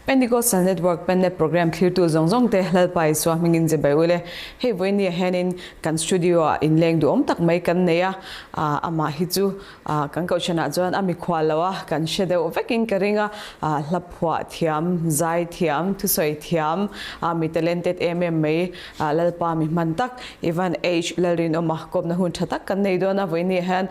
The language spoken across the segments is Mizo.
Pentecostal Network Pennet Program thlirtu zawng zawng te Lalpa Isua hmingin ze bai ule. Hei vawiin hianin kan studio ah inleng duhawm tak mai kan nei a, amah hi chu kan kohhranah chuan a mikhual lo a, kan hre deuh vekin ka ring a, hla phuah thiam, zai thiam, thusawi thiam, mi talented em em mai Lalpa mi hman tak Ivan H Lalrinawma kawpna hun tha tak kan nei dawn a, vawiin hian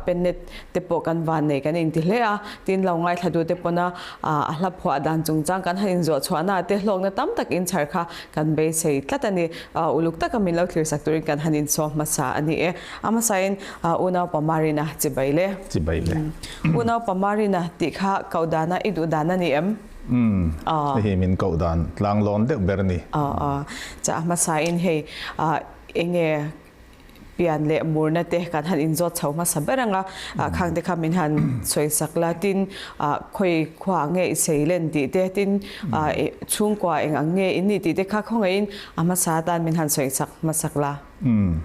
Pennet te pawh kan van nei kan inti hle a, tin lo ngaithla tu te pawna a hla phuah dan chungchang kan han inzawh chhuahna te hlawkna tam tak inchhar kha kan beisei tlat a ni. Uluk taka min lo thlir sak turin kan han insawm hmasa a ni e. A hmasain Unau Pamarina chibai le. Chibai le. Unau Pamarina tih kha koh dana i duh dan a ni em? Umm, hei hi min koh dan tlang lawn deuh ber a ni. Chah a hmasain hei enge pian leh murna te kan han inzawt chho hmasa ber ang a, khang te kha min han sawi sak la, tin khawi khua nge i sei len tih te, tin chhungkua eng ang nge in nih tih te kha khawngaihin a hmasa atan min han sawi sak hmasak la. Umm.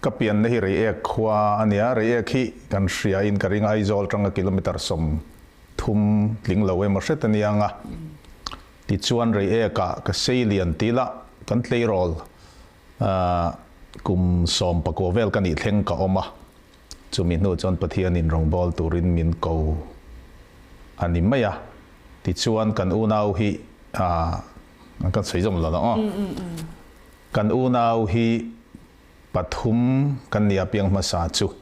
Ka pianna hi Reiek khua a nia, Reiek hi kan hria in ka ring Aizawl tanga kilometre 30 tling lo emaw hret a nia ang a. Tichuan Reiek-ah ka sei lian til a, kan tleirawl Kum 19 vel ka nih thleng ka awm a, chumi hnu chuan Pathianin rawngbâwl turin min ko a ni mai a. Tichuan kan unau hi kan sawi zawm lo ang aw. Kan unau hi pathum kan nia piang hmasa chu.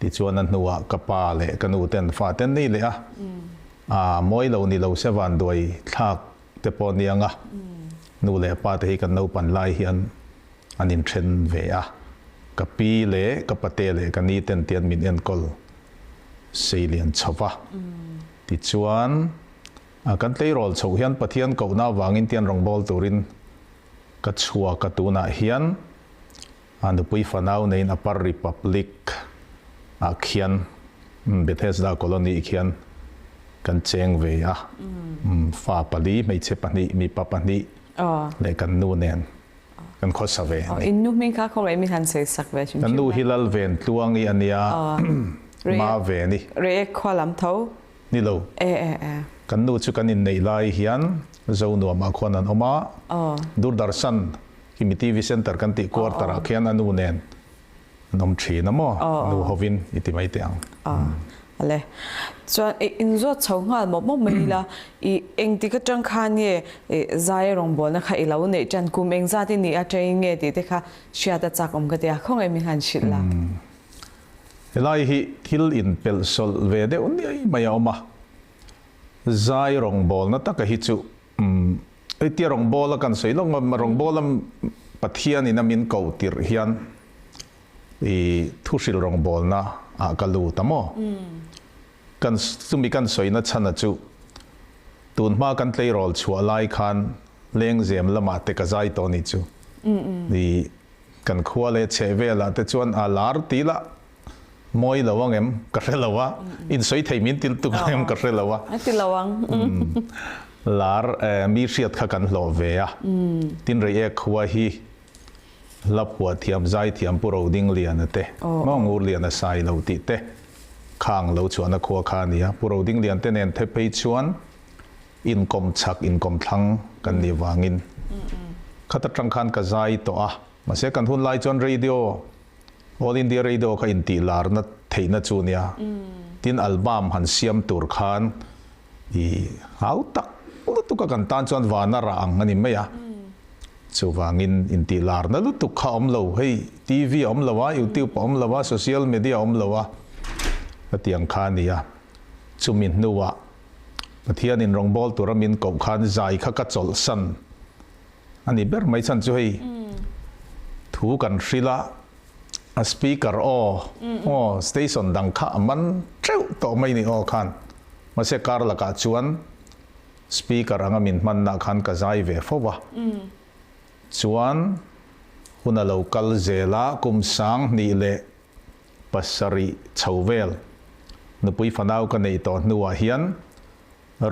Tichuan a hnuah ka pa leh ka nu ten fa te an nei leh a, mawi lo ni lo se vanduai thlak te pawh nia nga nu leh pa te hi kan naupan lai hian an inthen ve a, ka pi leh ka pate leh ka ni ten tian min enkawl sei lian chho va. Tichuan kan tleirawl chhoh hian Pathian kohna avangin tian rawngbâwl turin ka chhuak a, tunah hian a nupui fanau neiin Upper Republic ah khian Bethesda Colony khian kan cheng ve a, fa pali, hmeichhe pahnih, mipa pahnih leh kan nu nen kan khawsa ve a ni. In nu hming kha khawngaih min han sawi sak ve hrim hrim la. Kan nu hi Lalventluangi a nia, Ma ve ni. Reiek khua lam tho. Ni lo. Kan nu chu kan inneih lai hian Zonuamah khuan an awm a, Doordarshan Kimi TV Center kan tih quarter ah khian a nu nen an awm thin a maw? Nu hovin i ti mai teh ang. Ale. Chuan i inzawt chho nghal mawp mawp mai ila, i engtik atang khan nge zai rawngbawlna kha i lo neih tan kum engzat i nih atangin nge tih te kha hriat a chak awm ka ti a, khawngaih min han hrilh la. Helai hi thil inpelh sawlh ve deuh niai mai a awm a, zai rawngbawlna taka hi chu Umm, heitia rawngbawla kan sawi lawk a, rawngbawla Pathianin a min ko tirh hian i thuhril rawngbawlna ah ka lut a maw? Kan chumi kan sawina chhana chu tunhma kan tleirawl chhuah lai khan lengzem lamah te ka zai tawh ni chu. I kan khua leh chheh velah te chuan a lar ti lah Mawi lo ang em? Ka hre lo a. Insawi thei min til tuk ang em? Ka hre lo a. A ti lo ang. Lar mi hriat kha kan hlawh ve a. Tin Reiek khua hi hla phuah thiam, zai thiam Pu Rodingliana te, Mawngur Liana sai lo tih te khang lo chhuahna khua kha a ni a. Pu Rodinglian te nen the phei chuan inkawm chhak, inkawm thlang kan nih vangin khat atang khan ka zai tawh a. Mahse kan hun lai chuan radio All India Radio kha intih larna theihna chu nia. Tin album han siam tur khan i hau tak lutuk a kan tan chuan vana rah ang a ni mai a. Chuvangin intih larna lutuk kha awm lo, hei TV a awm lo a, YouTube a awm lo a, social media a awm lo a, hetiang kha a ni a. Chumi hnuah Pathianin rawngbâwl tura min koh khan zai kha ka chawlhsan A ni ber mai chhan chu hei thu kan hrilh a, a speaker aw aw station dang kha a man teuh tawh mai ni aw khan mahse kar lakah chuan speaker anga min hmanna khan ka zai ve fo va chuan hun a lo kal zel a kum 2007 chho vel nupui fanau ka neih tawh hnuah hian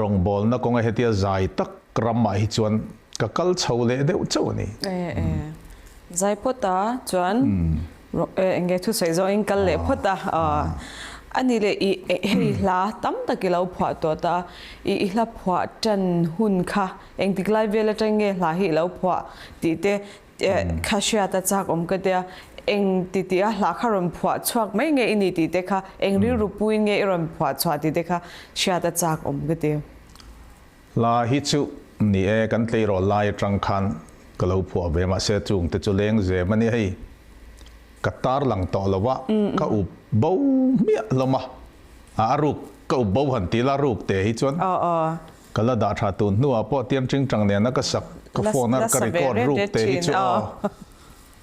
Rawngbawlna kawnga hetia zai tak ramah hi chuan ka kal chho leh deuh chauh a ni. E e. Zai phawt a, chuan enge thusawi zawngin kal leh phawt a. A ni leh i hei hla tam tak i lo phuah tawh ta a, i i hla phuah tan hun kha engtik lai vel atang nge hla hi i lo phuah tih te kha hriat a chak awm ka tia, eng ti tih a hla kha rawn phuah chhuak mai nge i ni tih te kha, eng rilru puiin nge i rawn phuah chhuah tih te kha hriat a chak awm ka ti. Hla hi chu ni e, kan tleirawl lai atang khan ka lo phuah ve mahse chung te chu leng zem a nia hei. Ka tarlang tawh lo a, ka up bo hmiah hlawm a, a ruk ka up bo han ti la ruk te hi chuan ka la dah tha tun hnuah pawh tiang tingtang nena ka sak ka phone a ka record ruk te hi chu aw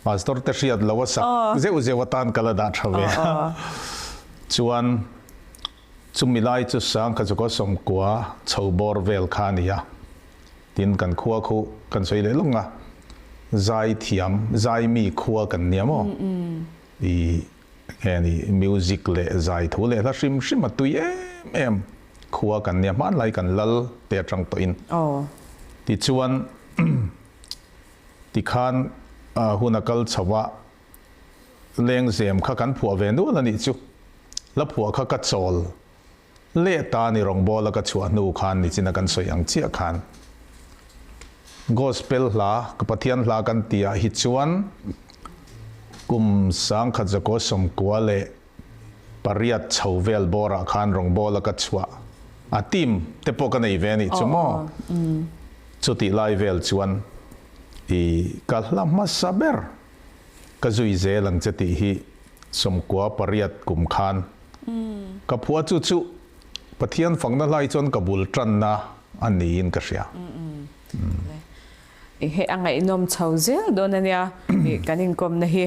pastor te hriat lo a sak zeuh zeuh atan ka la dah tha ve a chuan chumi lai chu sangkha chu kaw sawmkua chho bawr vel kha a ni a. Tin, kan khua khu kan sawi leh lawng a, zai thiam, zai mi khua kan nia maw? I nge ni music leh zai thu leh hla hrim hrim a tui em em khua kan nia, hmanlai kan lal te atang tawhin. Tichuan, tikhan hun a kal chho a, lengzem kha kan phuah ve nual a nih chu, hla phuah kha ka chawl. Leh ta ni rawngbawl a ka chhuah hnu khan nichina kan sawi ang chiah khan Gospel hla, ka Pathian hla kan tih ah hi chuan kum sangkhat zakaw sawmkua leh pariat chho vel bawr ah khan rawngbawl a ka chhuah a team te pawh ka nei ve a nih chu maw? Chutih lai vel chuan i ka hla hmasa ber ka zui zel ang che tih hi sawmkua pariat kum khan Ka phua chu chu Pathian fakna hlai chuan ka bul tanna a niin ka hria. Hei a ngaihnawm chho zel dawn a nia kan inkawmna hi.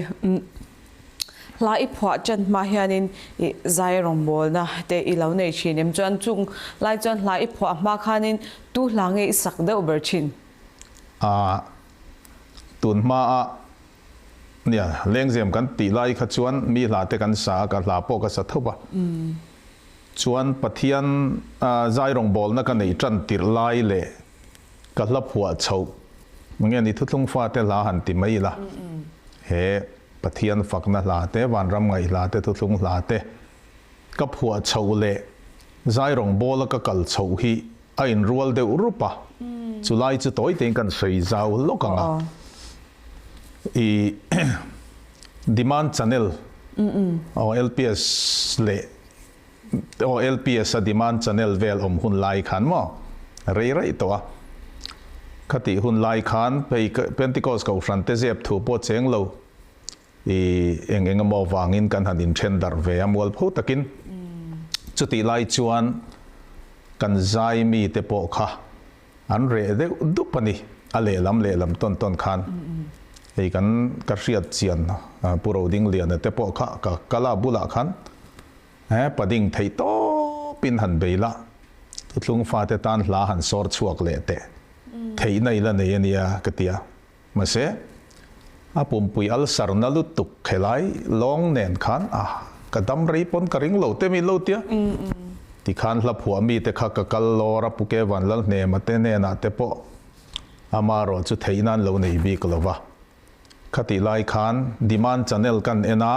Hla i phuah tan hma hianin i zai rawngbawlna te i lo nei thin em chuan chung lai chuan hla i phuah hma khanin tu hla nge i sak deuh ber thin? Tun hmaa Nia, lengzem kan tih lai kha chuan mi hla te kan sa a, ka hla pawh ka sa tho va. Chuan Pathian zai rawngbawlna ka neih tan tirh lai leh ka hla phuah chhoh nge ni thuthlung fate hla han ti mai ila, he Pathian fakna hla te, vanram ngaih hla te, thuthlung hla te ka phuah chhoh leh zai rawngbawla ka kal chhoh hi a inrual deuh rup a, chulai chu tawi tein kan sawi zau lawk ang a. I demand channel aw LPS leh aw LPS a demand channel vel awm hun lai khan maw rei raih tawh a, khatih hun lai khan hei Pentecost kohhran te zep thu pawh cheng lo I eng eng emaw vangin kan han inthen darh ve a mualpho takin. Chutih lai chuan kan zai mite pawh kha an reh deuh dup a ni, a lehlam lehlam tawn tawn khan. Hei kan ka hriat chian Pu Rodingliana te pawh kha ka kal a bulah khan he pading theih tawpin han bei la, thuthlung fate tan hla han sawr chhuak leh teh theihna ila nei a nia ka ti a. Mahse, a pumpui ulcer na lutuk helai lawng nen khan a ka dam rei pawn ka ring lo te min lo tia. Tikhan hla phuah mite kha ka kal lawr a Puke Vanlalhnema te hnenah te pawh ama erawh chu theih nan lo nei bik lo va. Khatih lai khan Demand Channel kan en a,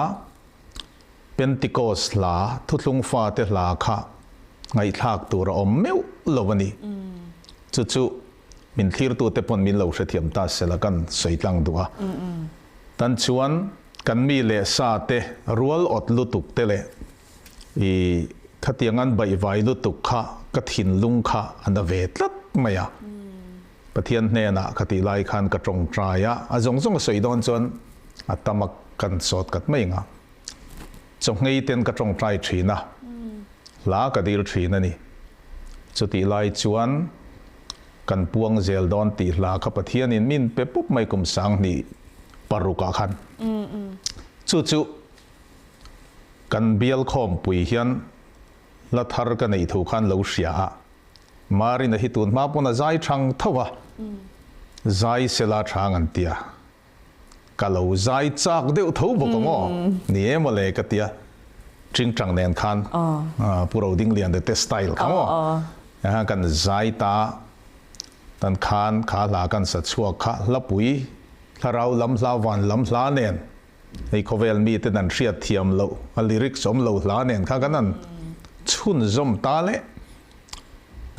Pentecost hla, thuthlung fate hla kha ngaihthlak tur a awm meuh lo a ni. Chu chu Min thlirtute pawn min lo hrethiam ta sela kan sawi tlang duh a. Tan chuan kan mi leh sa te rual awt lutuk te leh i khatiang an baihvai lutuk kha ka thinlung kha a na ve tlat mai a. Pathian hnenah ka tih lai khan ka tawngtai a, a zawng zawng a sawi dawn chuan a tam a kan sawt kat mai ang a. Chawhngei ten ka tawngtai thin a, hla ka dil thin a ni. Chutih lai chuan kan puang zel dawn tih hla kha Pathianin min pe pup mai kum 2006 ah khan. Chu chu kan bial khawmpui hian hla thar ka neih thu khan lo hria a, Marina hi tun hma pawn a zai thang tho a, zai sela thang an tia. Ka lo zai chak deuh tho bawk ang aw, ni e mawle ka tia, Tingtang nen khan Pu Rodinglian te te style kha maw, kan zai ta tan khan kha hla kan sa chhuak kha hlapui thlarau lam hla van lam hla nen. Hei khawvel miten an hriat thiam loh a lyrics awm lo hla nen kha kan han chhunzawm ta leh.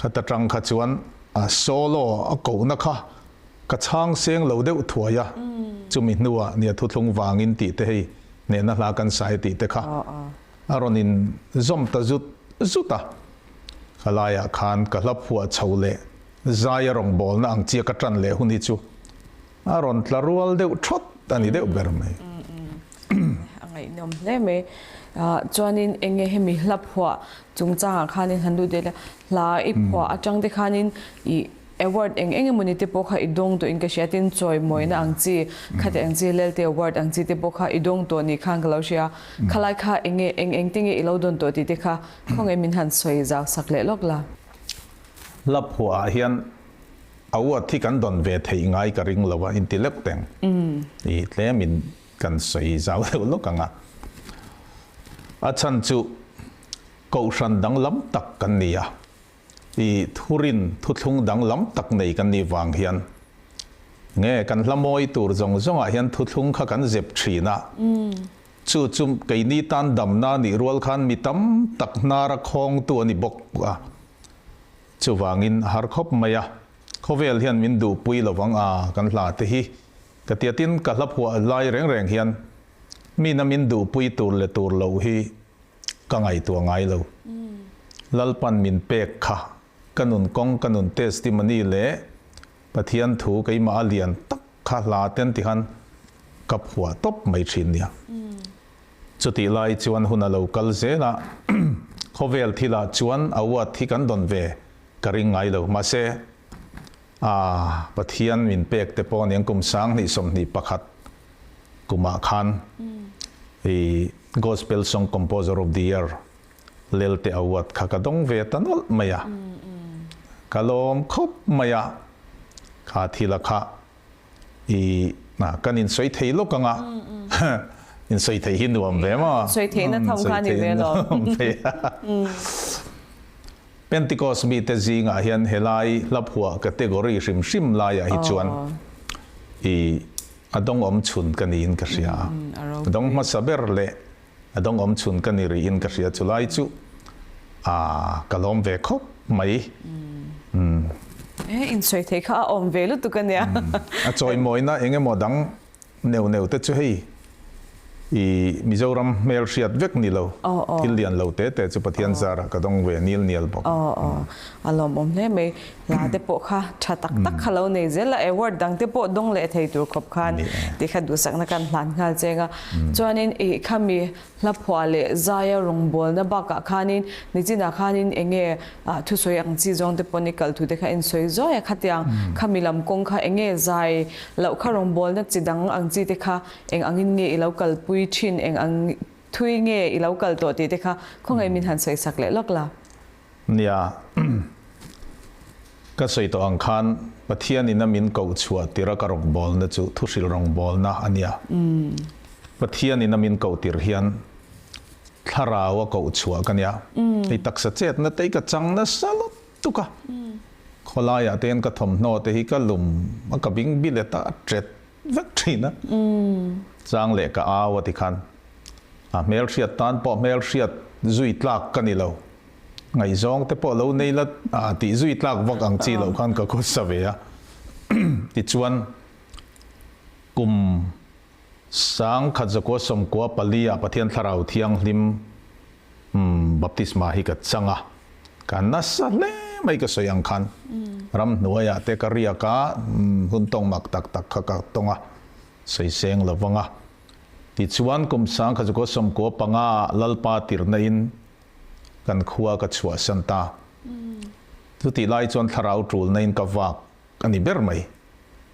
Khata tang kha chuan a solo a kohna kha ka chhang seng lo deuh thuai a, chumi hnuah nia thuthlung vangin tih te hei hnehna hla kan sai tih te kha a rawn in zawm ta zut zut a. Kha laiah khan ka hla phuah chho leh zai a rawngbawlna ang chia ka tan leh hun hi chu A rawn tla rual deuh thawt a ni deuh ber mai. A ngaihnawm hle mai. Chuanin eng nge hemi hla phuah chungchangah khanin han lut leh hla i phuah atang te khanin i award eng eng emawni te pawh kha i dawng tawhin ka hria tin chawimawina ang chi khati ang chi Lelte award ang chi te pawh kha i dawng tawh ni khan ka lo hria. Khalai kha eng nge eng eng te nge i lo dawn tawh tih te kha khawngaih min han sawi zau sak leh lawk la. Hla phuah ah hian Award hi kan dawn ve theih ngai ka ring lo a, inti lek teng. I tlemin kan sawi zau deuh lawk ang a. A chhan chu Kohhran danglam tak kan ni a, i thurin thuthlung danglam tak nei kan nih vang hian nge kan hla mawi tur zawng zawngah hian thuthlung kha kan zep thin a. Chu chu keini tan damna nih rual khan mi tam tak hnara khawngtu a ni bawk a. Chuvangin a har khawp mai a, khawvel hian min duhpui lovang a kan hla te hi ka tia tin ka hla phuah lai reng reng hian mina min duhpui tur leh tur loh hi ka ngaihtuah ngai lo. Lalpan min pek kha ka nun kawng ka nun testimony leh Pathian thu keimah a lian tak kha hla ten ti khan ka phuah tawp mai thin nia. Chutih lai chuan hun a lo kal zel a, khawvel thilah chuan award hi kan dawn ve ka ring ngai lo. Mahse, aa Pathian min pek te pawh aniang kum 2021 kumah khan i Gospel Song Composer of the Year Lelte Award kha ka dawng ve ta nawlh mai a. Ka lawm khawp mai a, kha thila kha I kan insawi thei lawk ang a, insawi theih hi nuam ve maw? Sawi theihna tham kha ni ve lo. Pentecost mite zingah hian helai hlaphuah category hrim hrim laiah hi chuan i a dawng awm chhun ka niin ka hria a. A dawng hmasa ber leh a dawng awm chhun ka ni rihin ka hria chulai chu a ka lawm ve khawp mai. E insawi thei kha a awm ve lutuk a nia. A chawimawina eng emaw dang neuh neuh te chu hei i Mizoram hmel hriat vek ni lo thil lian lo te te chu Pathian zarah ka dawng ve nil nial bawk. A lawmawm hle mai. Hla te pawh kha tha tak tak kha lo nei zel a, award dang te pawh dawng leh thei tur khawp khan tih kha duhsakna kan hlan nghal cheng a. Chuanin ih khami hla phuah leh zaia rawngbawlna bakah khanin nichinah khanin eng nge thusawi ang chi zawng te pawh ni kal thu te kha en sawi zuai a, khatiang khami lam kawng kha eng nge zai loh kha rawngbawlna chi dang ang chi te kha eng angin nge i lo kalpui thin, eng ang thui nge i lo kal tawh tih te kha khawngaih min han sawi sak leh lawk la. Nia, ka sawi tawh ang khan Pathianin a min koh chhuah tir a ka rawngbawlna chu thuhril rawngbawlna a nia. Pathianin a min koh tir hian thlarau a koh chhuah ka nia. Hei taksa chetna te hi ka chang nasa lutuk a. Khawlaiah te hian ka thawmhnaw te hi ka lum a, ka bing bilet a, a tet vek thin a. Chang leh ka au a ti khan a hmelhriat tan pawh hmelhriat zui tlak ka ni lo. Ngaihzawng te pawh lo nei la a tih zui tlak vak ang chi loh khan ka khawsa ve a. Tichuan kum 1994 ah Pathian Thlarau Thianghlim baptisma hi ka chang a. Ka nasa hle mai ka sawi ang khan ramhnuaiah te ka riak a, hun tawng mak tak tak kha ka tawng a, sawi seng lo vang a. Tichuan kum 1995 ah Lalpa tirhna in kan khua ka chhuahsan ta. Chutih lai chuan thlarau tulna in ka vak a ni ber mai.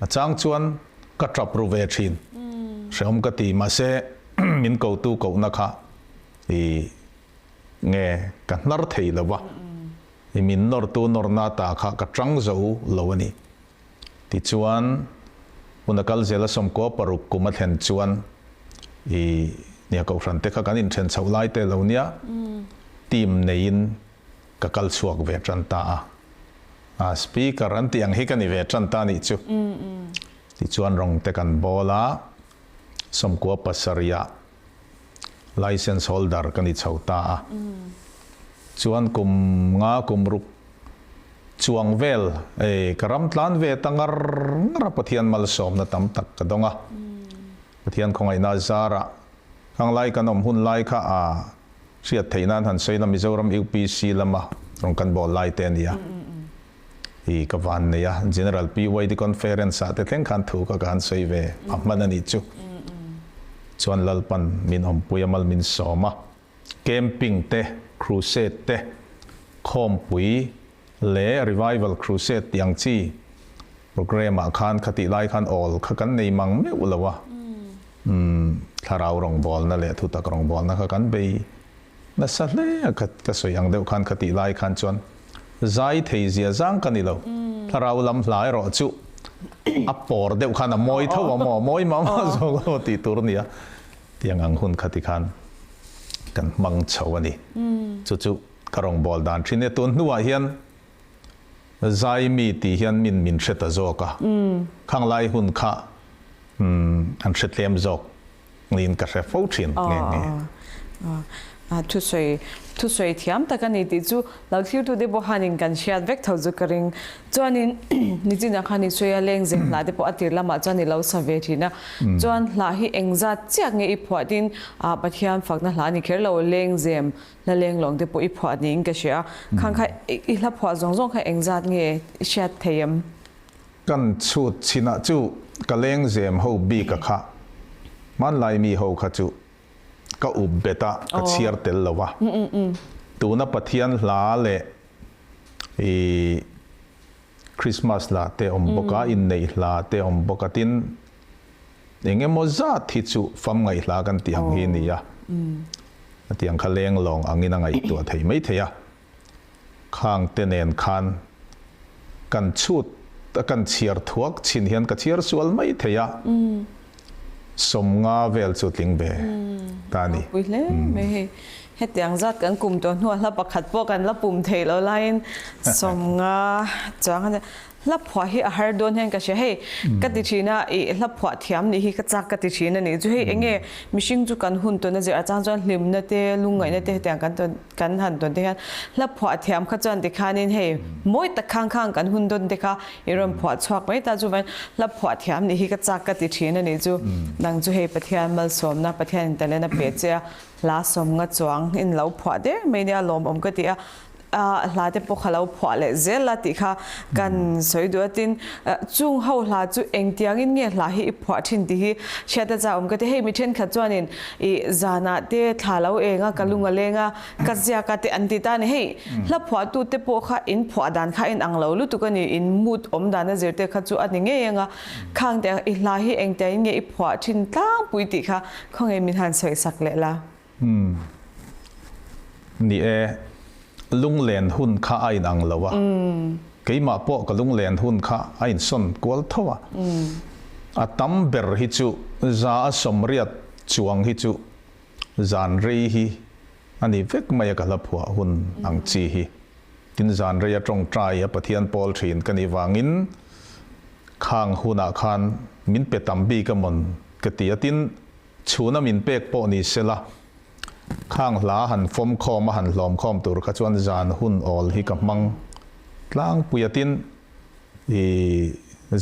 A chang chuan ka tap ru ve thin. Hrehawm ka ti, mahse min kotu kohna kha i nge ka hnar thei lo va, i min nawrtu nawrna ta kha ka tang zo lo a ni. Tichuan hun a kal zel a 16 kum a thlen chuan i nia kohhran te kha kan inthen chhoh lai te lo nia team neiin ka kal chhuak ve tan ta a. A speaker an tih ang hi ka ni ve tan ta nih chu. Tichuan rawng te kan bawl a. 97 ah Licence holder ka ni chho ta a. Chuan kum nga kum ruk chuang vel ei ka ram tlan ve ta ngar ngar a Pathian malsawmna tam tak ka dawng a. Pathian khawngaihna zarah khang lai kan awm hun lai kha a hriat theih nan han sawi la Mizoram UPC lama rawn kan bawl lai te a ni a. I ka van nei a, General PYD Conference ah te thleng khan thu ka ka han sawi ve a hman a nih chu. Chuan Lalpan min awmpui a mal min sawm a, Camping te, Crusade te, Khawmpui leh Revival Crusade tih ang chi programme ah khan khatih lai khan awl kha kan nei mang meuh lo a, umm thlarau rawngbawlna leh thutak rawngbawlna kha kan bei Nasa hle a ka ka sawi ang deuh khan ka tih lai khan chuan zai thei zia zang ka ni lo. Thlarau lam hla erawh chu a pawr deuh khan a mawi tho a maw, mawi mah mah zawk lo tih tur a nia. Tiang ang hun kha ti khan kan hmang chho a ni. Chu chu ka rawngbâwl dan thin e. Tun hnuah hian zai mi tih hian min min hre ta zawk a. Khang lai hun kha an hre tlem zawk. Niin ka hre fo thin nghe nghe. Thusawi thusawi thiam tak a ni tih chu lo thlirtute pawh khanin kan hriat vek tho chu ka ring. Chuanin nichinah khan i sawi a lengzem hlah te pawh a tir lamah chuan i lo sa ve thin a. Chuan hlah hi engzat chiah nge i phuah tin Pathian fakna hlah a ni kher lo lengzem hla lenglawng te pawh i phuah niin ka hria a. Khang kha i hla phuah zawng zawng kha engzat nge i hriat thei em? Kan chhut chinah chu ka lengzem ho bik a kha. Hmanlai mi ho kha chu ka up bet a, ka chhiar tel lo a. Tuna Pathian hla leh i Christmas hla te awm bawk a, inneih hla te awm bawk a, tin eng emaw zat hi chu famngaih hla kan tih ang hi a ni a. Hetiang kha lenglawng angin a ngaihtuah thei maithei a. Khang te nen khan kan chhut a kan chhiar thuak chhin hian ka chhiar sual mai thei a, 50 vel chu tling ve ta a ni. Pui hle mai hei. Hetiang zat kan kum tawh hnuah hla pakhat pawh kan la pum theih loh laiin 50 chuang a nia. Hla phuah hi a har dawn hian ka hria. Hei ka ti thin a, ih hla phuah thiam nih hi ka chak ka ti thin a nih chu. Hei enge mihring chu kan hun tawn a zir a chang chuan hlimna te, lungngaihna te hetiang kan tawn kan han tawn te hian hla phuah thiam kha chuan tikhanin hei mawi tak khang khang kan hun dawn te kha i rawn phuah chhuak mai ta. Chuvain hla phuah thiam nih hi ka chak ka ti thin a nih chu. Nang chu hei Pathian malsawmna, Pathianin talent a pe che a, hla 50 chuang in lo phuah der mai nia lawmawm ka ti a. Hla te pawh kha lo phuah leh zel la tih kha kan sawi duh a, tin chung ho hla chu engtiangin nge hla hi i phuah thin tih hi hriat a chauhawm ka ti. Hei mi thenkhat chuanin i zanah te thla lo eng a, ka lung a leng a, ka ziak a te an ti ta a ni. Hei hla phuahtu te pawh kha in phuah dan kha in ang lo lutuk a ni, in mood awm dan a zir te kha chu a ni ngei ang a, khang te i hla hi engtiangin nge i phuah thin tlangpui tih kha khawnge min han sawi sak leh la. Umm. Ni e, lunglen hun kha a inang lo a, keimah pawh ka lunglen hun kha a insawn kual tho a. A tam ber hi chu 180 chuang hi chu zan rei hi a ni vek mai a ka hla phuah hun ang chi hi. Tin zan rei a tawngtai a Pathian pawl thin ka nih vangin khang hunah khan min pe tam bik a mawn ka ti a, tin Chhuna min pek pawh ni sela, khang hla han fawm khawm a han hlawm khawm tur kha chuan zan hun awl hi ka hmang tlangpui a tin i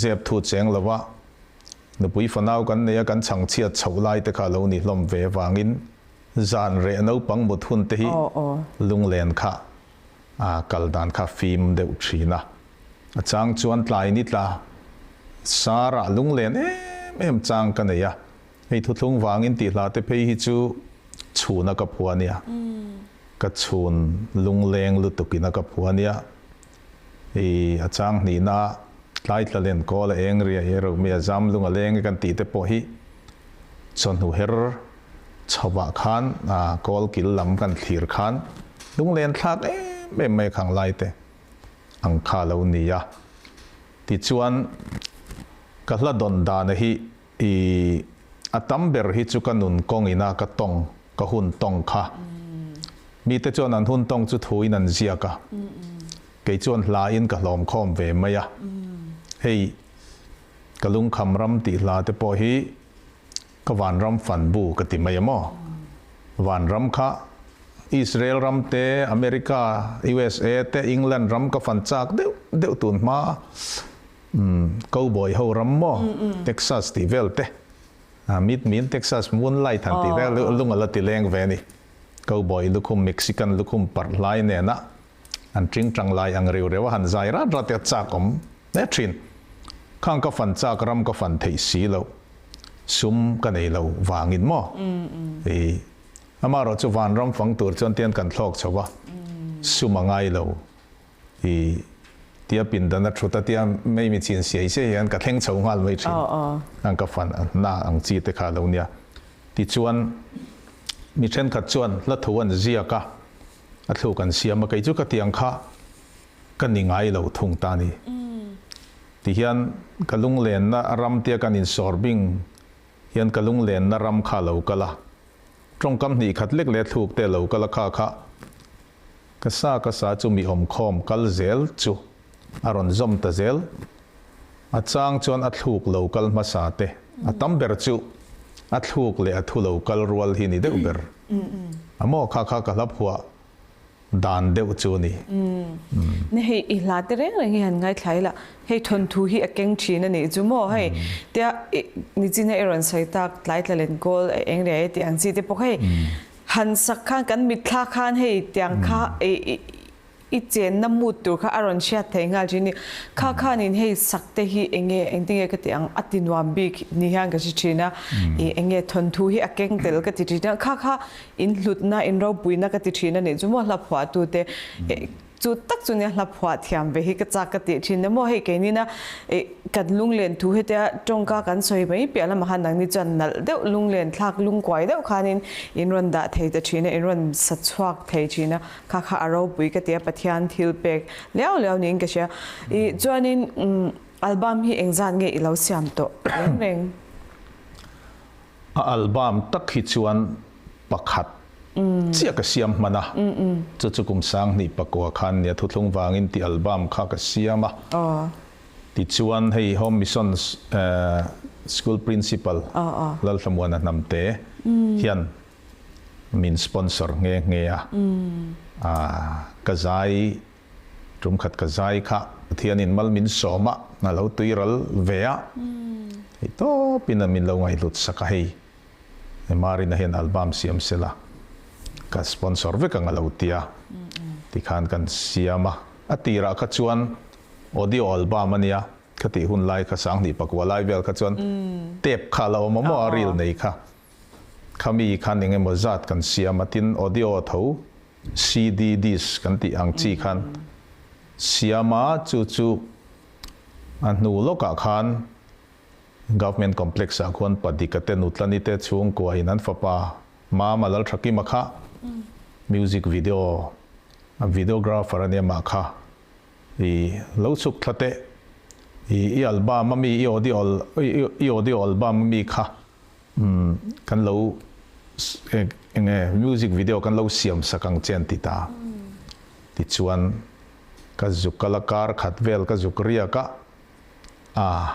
zep thu cheng lova nupui fanau kan nei a kan chhang chhiat chhoh lai te kha lo ni hlawm ve vangin zan reh naupang mut hun te hi lunglen kha a kal dan kha fim deuh thin a. A chang chuan tlai ni tla sarah lunglen em em chang ka nei a. Hei thuthlung vangin tih hla te phei hi chu chhuna ka phua nia. Ka chhun lungleng lutukin a ka phua nia. I a chang hnihna tlai tla len kawl a eng ria hi ro mi a zam lung a leng e kan tih te pawh hi chawhnu her chhovah khan kawl kil lam kan thlir khan lunglen thlak em em mai a khang lai te ang kha lo nia. Tichuan ka hla dawn dana hi I a tam ber hi chu ka nun kawng ina ka tawng, ka hun tawng kha. Mite chuan an hun tawng chu thuin an ziak a, kei chuan hlain ka hlawm khawm ve mai a. Hei ka lungkham ram tih hla te pawh hi Ka vanram fan bu ka ti mai a maw? Vanram kha Israel ram te, America, USA te, England ram ka fan chak deuh deuh tun hma a, umm cowboy ho ram maw? Texas tih vel te, Meet me in Texas moonlight han tih vel lung a la ti leng ve a ni. Cowboy lukhum Mexican lukhum parh hlai nena an tingtang lai ang reu reu a han zai rat rat te a chak awm hle thin. Khang ka fan chak ram ka fan theih si loh sum ka nei lo vangin maw? I amaherawh chu vanram fang tur chuan tian kan thlawk chho va, sum a ngai lo. I tia pindan a thut a tia mei mi chin siai siai hian ka thleng chho nghal mai thin. Ang ka fan na ang chi te kha a lo nia. Tichuan mi thenkhat chuan hla thu an ziak a, a thluk an siam a, kei chu ka tiang kha ka ni ngai lo thung ta ni. Tihian ka lunglenna ram tia kan insawr bing hian ka lunglenna ram kha a lo kal a, tawngkam hnih khat lek leh thluk te a lo kal a kha kha ka sa ka sa chu mi awmkhawm kal zel chu a rawn zawm ta zel. A chang chuan a thluk lo kal hmasa te, a tam ber chu a thluk leh a thu lo kal rual hi ni deuh ber. A maw kha kha ka hla phuah dan deuh chu a ni. Ni hei i hla te reng reng hi han ngaithla ila, hei thawnthu hi a keng thin a nih chu maw hei tia nichin a i rawn sawi tak tlai tla len kawl eng riai tih ang chi te pawh hei han sak khan kan mitthla khan hei tiang kha i I chenna mood tur kha a rawn hriat thei nghal thin ni. Kha khanin hei sak te hi enge engtinge ka tih ang a ti nuam bik ni hian ka hre thin a, i enge thawnthu hi a keng tel ka ti thin a, kha kha in hlutna in ropuina ka ti thin a nih chu maw hla phuahtu te chu tak chu nia hla phuah thiam ve hi ka chak ka tih thin a maw hei keinina i kan lunglen thu hetia tawngka kan sawi mai piah lamah khan nangni chuan nalh deuh lunglen thlak lungkuai deuh khanin in rawn dah thei ta thin a in rawn sa chhuak thei thin a. Kha kha a ropui ka ti a, Pathian thil pek liau liau niin ka hria. I chuanin album hi engzat nge i lo siam tawh reng reng? A album tak hi chuan pakhat chiah ka siam hman a, chu chu kum 2004 khan nia thuthlung vangin tih album kha ka siam a. Tichuan hei Home Mission School Principal Lalthlamuana Hnamte hian min sponsor nghe nghe a, ka zai tum khat ka zai kha Pathianin mal min sawm a, a lo tui ral ve a, hei tawpin a min lo ngaihhlut sak a hei Marina hian album siam sela ka sponsor vek ang a lo ti a, tikhan kan siam a, a tirah kha chuan audio album a nia, ka tih hun lai kha 2009 lai vel kha chuan tape kha a lo awm a maw a reel nei kha. Khami khan eng emaw zat kan siam a, tin audio tho CD disc kan tih ang chi khan siam a, chu chu a hnu lawkah khan Government Complex ah khuan Padika te Nutlani te chhungkua in an fapa Mama Lalthakima kha music video a videographer a nia mah kha I lo chhuk thla teh i i album a mi i audio i audio album a mi kha Umm kan lo eng nge music video kan lo siam sak ang che an ti ta. Tichuan ka zuk kal a kar khat vel ka zuk riak a, ah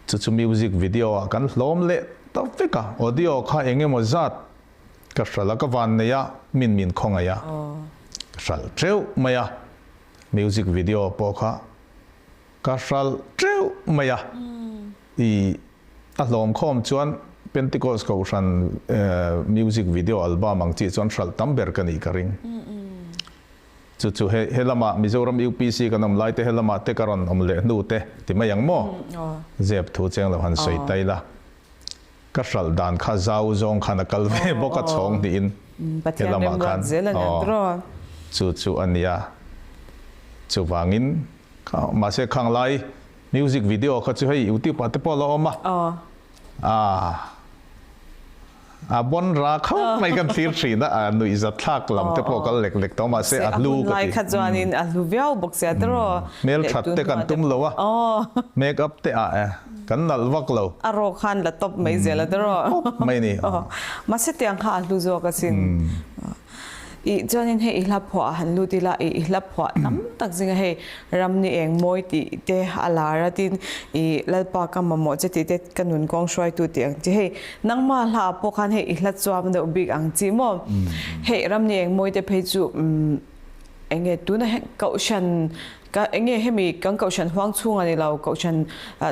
chu chu music video ah kan hlawm leh ta vek a, audio kha eng emaw zat ka hralh a ka van nei a min min khawngaih a ka hralh teuh mai a, music video pawh kha ka hralh teuh mai a, i A hlawm khawm chuan Pentecost Kohhran music video album ang chi chuan hralh tam ber ka nih ka ring. Chu chu he he lamah Mizoram UPC kan awm lai te he lamah te ka rawn awm leh hnu te ti mai ang maw? Zep thu cheng lo han sawi ta ila. Ka hralh dan kha zau zawng khan a kal ve bawk a chhawng hnihin he lamah khan aw chu chu a nia. Chuvangin mahse khang lai Music video kha chu hei YouTube ah te pawh a lo awm a. Aw. A bon ra khauh mai kan thlir thin a, a nuih zat thlak lam te pawh kal lek lek tawh mahse a hlu ka ti. Lai kha chuanin a hlu viau bawk sia te rawh. Hmel that te kan tum lo a, make up te ah kan nalh vak lo. A rawk khan la tawp mai zel a te rawh. Tawp mai ni. Mahse tiang kha a hlu zawk asin. I chuanin hei i hla phuah han lut ila i i hla phuah tam tak zinga hei ram ni eng mawi tih te a lar a tin i Lalpa ka mamawh che tih te ka nun kawng hruaitu tih ang chi hei nangma hla ah pawh khan hei i hla chuam deuh bik ang chi maw hei ram ni eng mawi te phei chu eng nge tuna kohhran Ka enge hemi kan kohhran huang chhung a ni lo, kohhran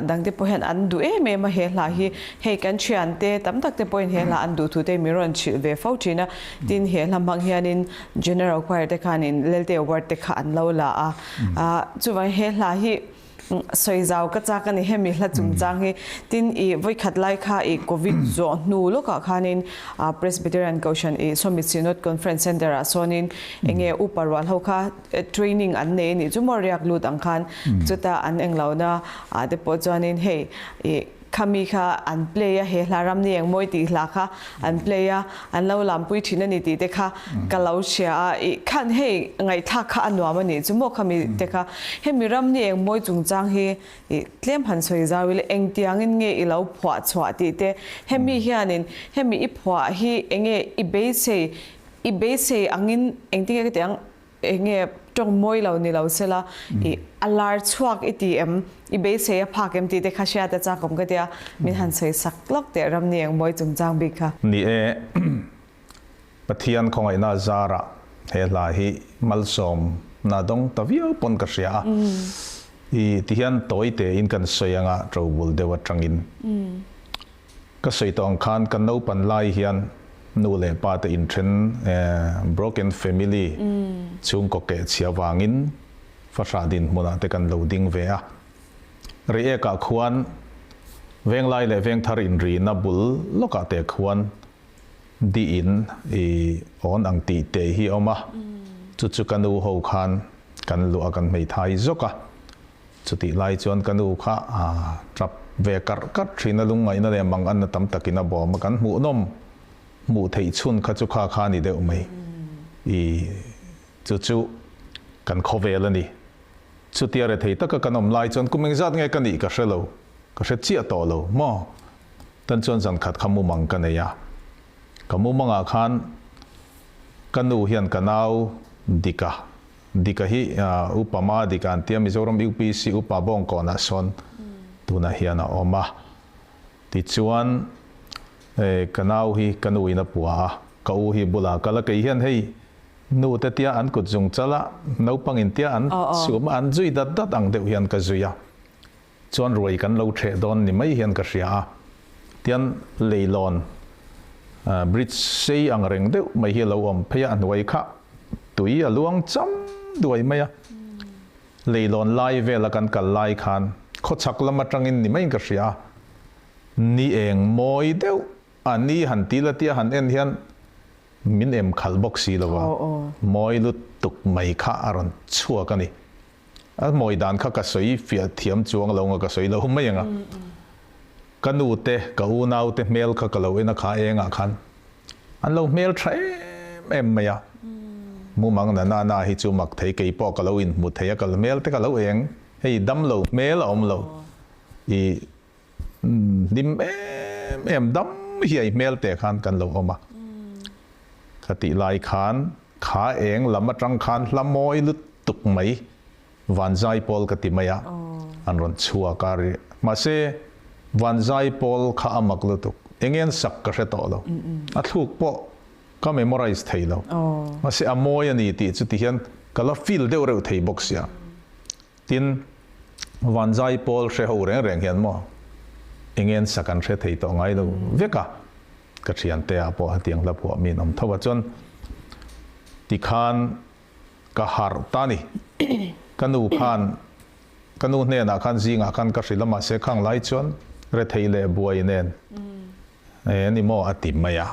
dangte pawh hian an duh em em a he hla hi. Hei kan thiante tam tak te pawhin he hla an duh thu te min rawn hrilh ve fo thin a. Tin he hla hmang hianin General Choir te khanin Lelte Award te kha an lo la a. Chuvangin he hla hi sawi zau ka chak a ni hemi hla chungchang hi. Tin i vawikhat lai kha i Covid zawh hnu lawkah khanin Presbyterian Kohhran i Swami Synod Conference Centre ah sawnin enge upa rual ho kha training an nei a nih chu maw riak lut ang khan chuta an englohna ah te pawh chuanin hei ih khami kha an play a he hla ram ni engmawi tih hla kha an play a an lo lampui thin a ni tih te kha ka lo hria a ih khan hei ngaihthlak kha a nuam a nih chu maw khami te kha hemi ram ni engmawi chungchang hi ih tlem han sawi zau ila engtiangin nge i lo phuah chhuah tih te hemi hianin hemi i phuah hi enge i beisei i beisei angin engtinge ka tih ang Enge tawng mawi lo ni lo sela i a lar chhuak i ti em, i beisei a phak em tih te kha hriat a chak awm ka tia, min han sawi sak lawk teh ram ni eng mawi chungchang bik kha. Ni e, Pathian khawngaihna zarah he hla hi malsawmna dawng ta viau pawn ka hria a, i tihian tawi tein kan sawi anga ṭobul deuh aṭangin. Ka sawi tawh ang khan kan naupan lai hian nu leh pa te inthen broken family chhungkaw keh chhia vangin fahrah dinhmunah te kan lo ding ve a. Reiek ah khuan Venglai leh Vengthar inrina bul lawkah te khuan di in i awn ang tih te hi a awm a, chu chu ka nu ho khan kan luah kan hmeithai zawk a. Chutih lai chuan ka nu kha a tap ve karh karh thin a, lungngaihna leh manganna tam takin a bawm a, kan hmuhnawm hmuh theih chhun kha chu kha kha a ni deuh mai. I chu chu kan khawvel a ni. Chutia rethei taka kan awm lai chuan kum engzat nge ka nih ka hre lo, ka hre chiah tawh lo maw? Tan chuan zan khat kha mumang ka nei a, ka mumangah khan ka nu hian ka nau Dika Dika hi Upa Ma Dika an tia Mizoram UPC Upa Bawngkawnah sawn tunah hian a awm a. Tichuan ka nau hi ka nu in a pua a, ka u hi bulah kal a, kei hian hei nu te tia an kut zung chal a, naupang in tia an chhum a, an zui dat dat ang deuh hian ka zui a. Chuan ruai kan lo ṭheh dawn ni mai hian ka hria a, tian leilawn bridge sei ang reng deuh mai hi a lo awm phei a, a hnuai kha tui a luang cham duai mai a, leilawn lai vela kan kal lai khan khawchhak lam aṭangin ni maiin ka hria a, ni eng mawi deuh a ni han ti la tia han en hian min em khalh bawk si lo a, mawi lutuk mai kha a rawn chhuak a ni. A mawi dan kha ka sawi fiah thiam chuang lo nga ka sawi lo mai ang a. Ka nu te, ka unau te hmel kha ka lo en a kha engah khan an lo hmel tha em em mai a. Mumang na na na hi chu mak thei kei pawh ka lo inhmu thei a ka hmel te ka lo eng hei dam lo hmel a awm lo i hlim em em dam hiai hmel te khan kan lo awm a. Kha tih lai khan Kha eng lam atang khan hla mawi lutuk mai Vanzai pawl ka ti mai a, an rawn chhuak a ri. Mahse, Vanzai pawl kha a mak lutuk. Enge an sak ka hre tawh lo. A thluk pawh ka memorize thei lo. Mahse, a mawi a ni tih chu ti hian ka la feel deuh reuh thei bawk sia. Tin, Vanzai pawl hre ho reng reng hian maw enge an sak an hre thei tawh ngai lo vek a. Ka thiante ah pawh hetiang hla phuah mi an awm tho a, chuan tikhan ka harh ta ni. Ka nu khan, ka nu hnenah khan zingah khan ka hrilh a, mahse khang lai chuan rethei leh buai nen e ni maw a ti mai a,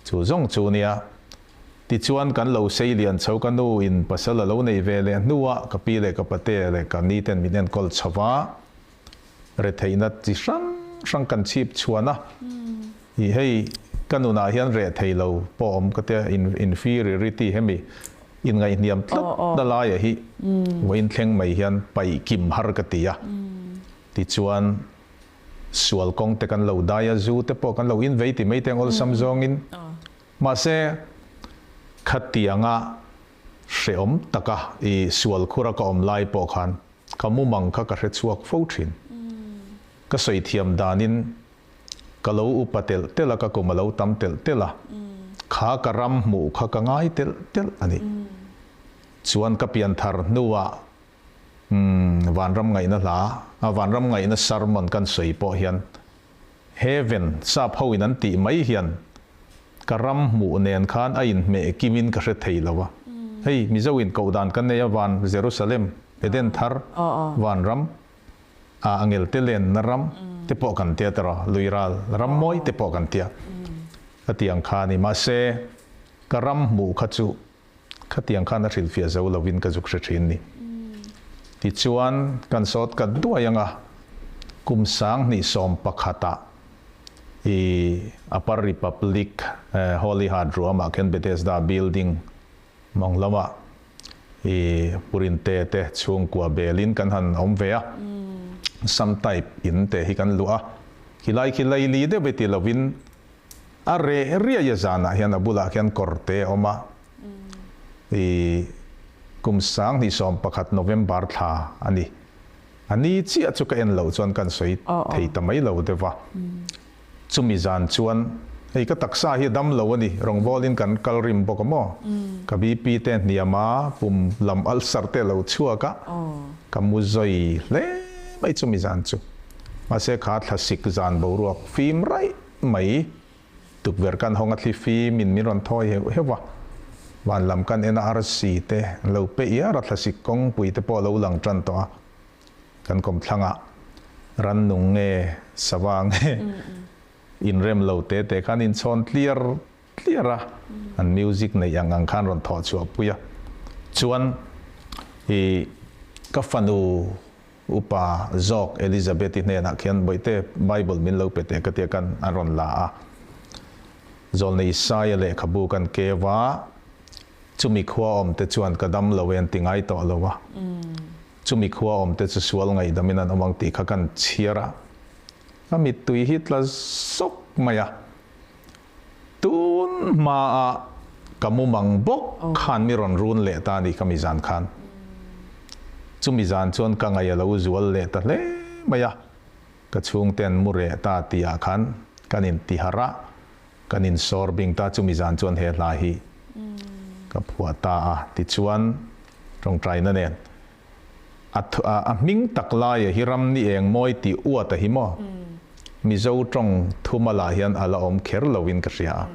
chu zawng chu nia. Tichuan kan lo sei lian chho, ka nu in pasal a lo nei ve leh hnuah ka pi leh ka pate leh ka ni ten min enkawl chho va, Retheihna chi hrang hrang kan chhip chhuan a, ih hei ka nunah hian reh thei lo pawh awm ka tia inferiority hemi inngaihhniam tlat na laiah hi vawiin thleng mai hian paih kim har ka ti a, tichuan sual kawng te kan lo dai a, zu te pawh kan lo invei ti mai te ang awlsam zawngin mahse. Khatianga hrehawm taka i sual khura ka awm lai pawh khan ka mumang kha ka hre chhuak fo thin. Ka sawi thiam danin ka lo upa telh telh a, ka kum a lo tam telh telh a, kha ka ram hmuh kha ka ngai telh telh a ni. Chuan ka pianthar hnuah umm vanram ngaihna hla, a vanram ngaihna sermon kan sawi pawh hian Heaven, sap ho in an tih mai hian ka ram hmuh nen khan a inhmeh kim in ka hre thei lo a. Hei Mizo in koh dan kan nei a van Jerusalem, Eden thar, vanram, a angel te lenna ram te pawh kan tia tawh a, lui ral ram mawi te pawh kan tia. Khatiang kha a ni. Mahse ka ram hmuh kha chu Khatiang khan a hrilhfiah zo lovin ka zuk hre thin ni. Tichuan, kan sawt kat duai anga kum 2011ah i Upper Republic Holy Heart ruamah khian Bethesda building mawng lamah i Purinte te chhungkua belin kan han awm ve a, some type in te hi kan luah a, khilai khi laili deuh e ti lovin A reh riai a zanah hian a bulah khian kawr te a awm a, i kum 2011 November thla a ni. A ni chiah chu ka en loh chuan kan sawi thei ta mai lo deuh va. Chumi zan chuan hei ka taksa hi a dam lo a ni, rawngbawlin kan kal rim bawk a maw? Ka BP te hniam a, pum lam ulcer te a lo chhuak a, ka mu zawi hle mai chumi zan chu. Mahse kha thlasik zan boruak fim raih mai. Tukverh kan hawng a thli fim in min rawn thawi heuh heuh a, van lam kan en a arsi te an lo pe iar a, thlasik kawngpui te pawh a lo lang tan tawh a, kan kawmthlang ah rannung nge sava nge inrem lo te te khan inchhawn tliar tliar a, an music neih ang ang khan rawn thawh chhuah pui a, chuan i ka fanu Upa zawk Elizabeth-i hnenah khian Bawihte, Bible min lo pe teh ka tia kan a rawn la a. Zawlnei Isaia lehkhabu kan keu a, chumi khua awmte chuan ka dam lo e an ti ngai tawh lo a. Chumi khua awmte chu sual ngaihdamin an awm ang tih kha kan chhiar a. Ka mittui hi tla zawk mai a. Tun hmaah ka mumang bawk khan mi rawn run leh ta a ni ka mi zan khan. Chumi zan chuan ka ngaih a lo zual leh ta hle mai a, ka chhungte an mu reh ta tihah khan kan intiharh a, kan insawr bing ta chumi zan chuan he hla hi ka phuah ta a tichuan tawngtaina nen A a hming tak laia hi ram ni eng mawi tih uat a hi maw? Mizo tawng thuma lah hian a la awm kher loin ka hria a.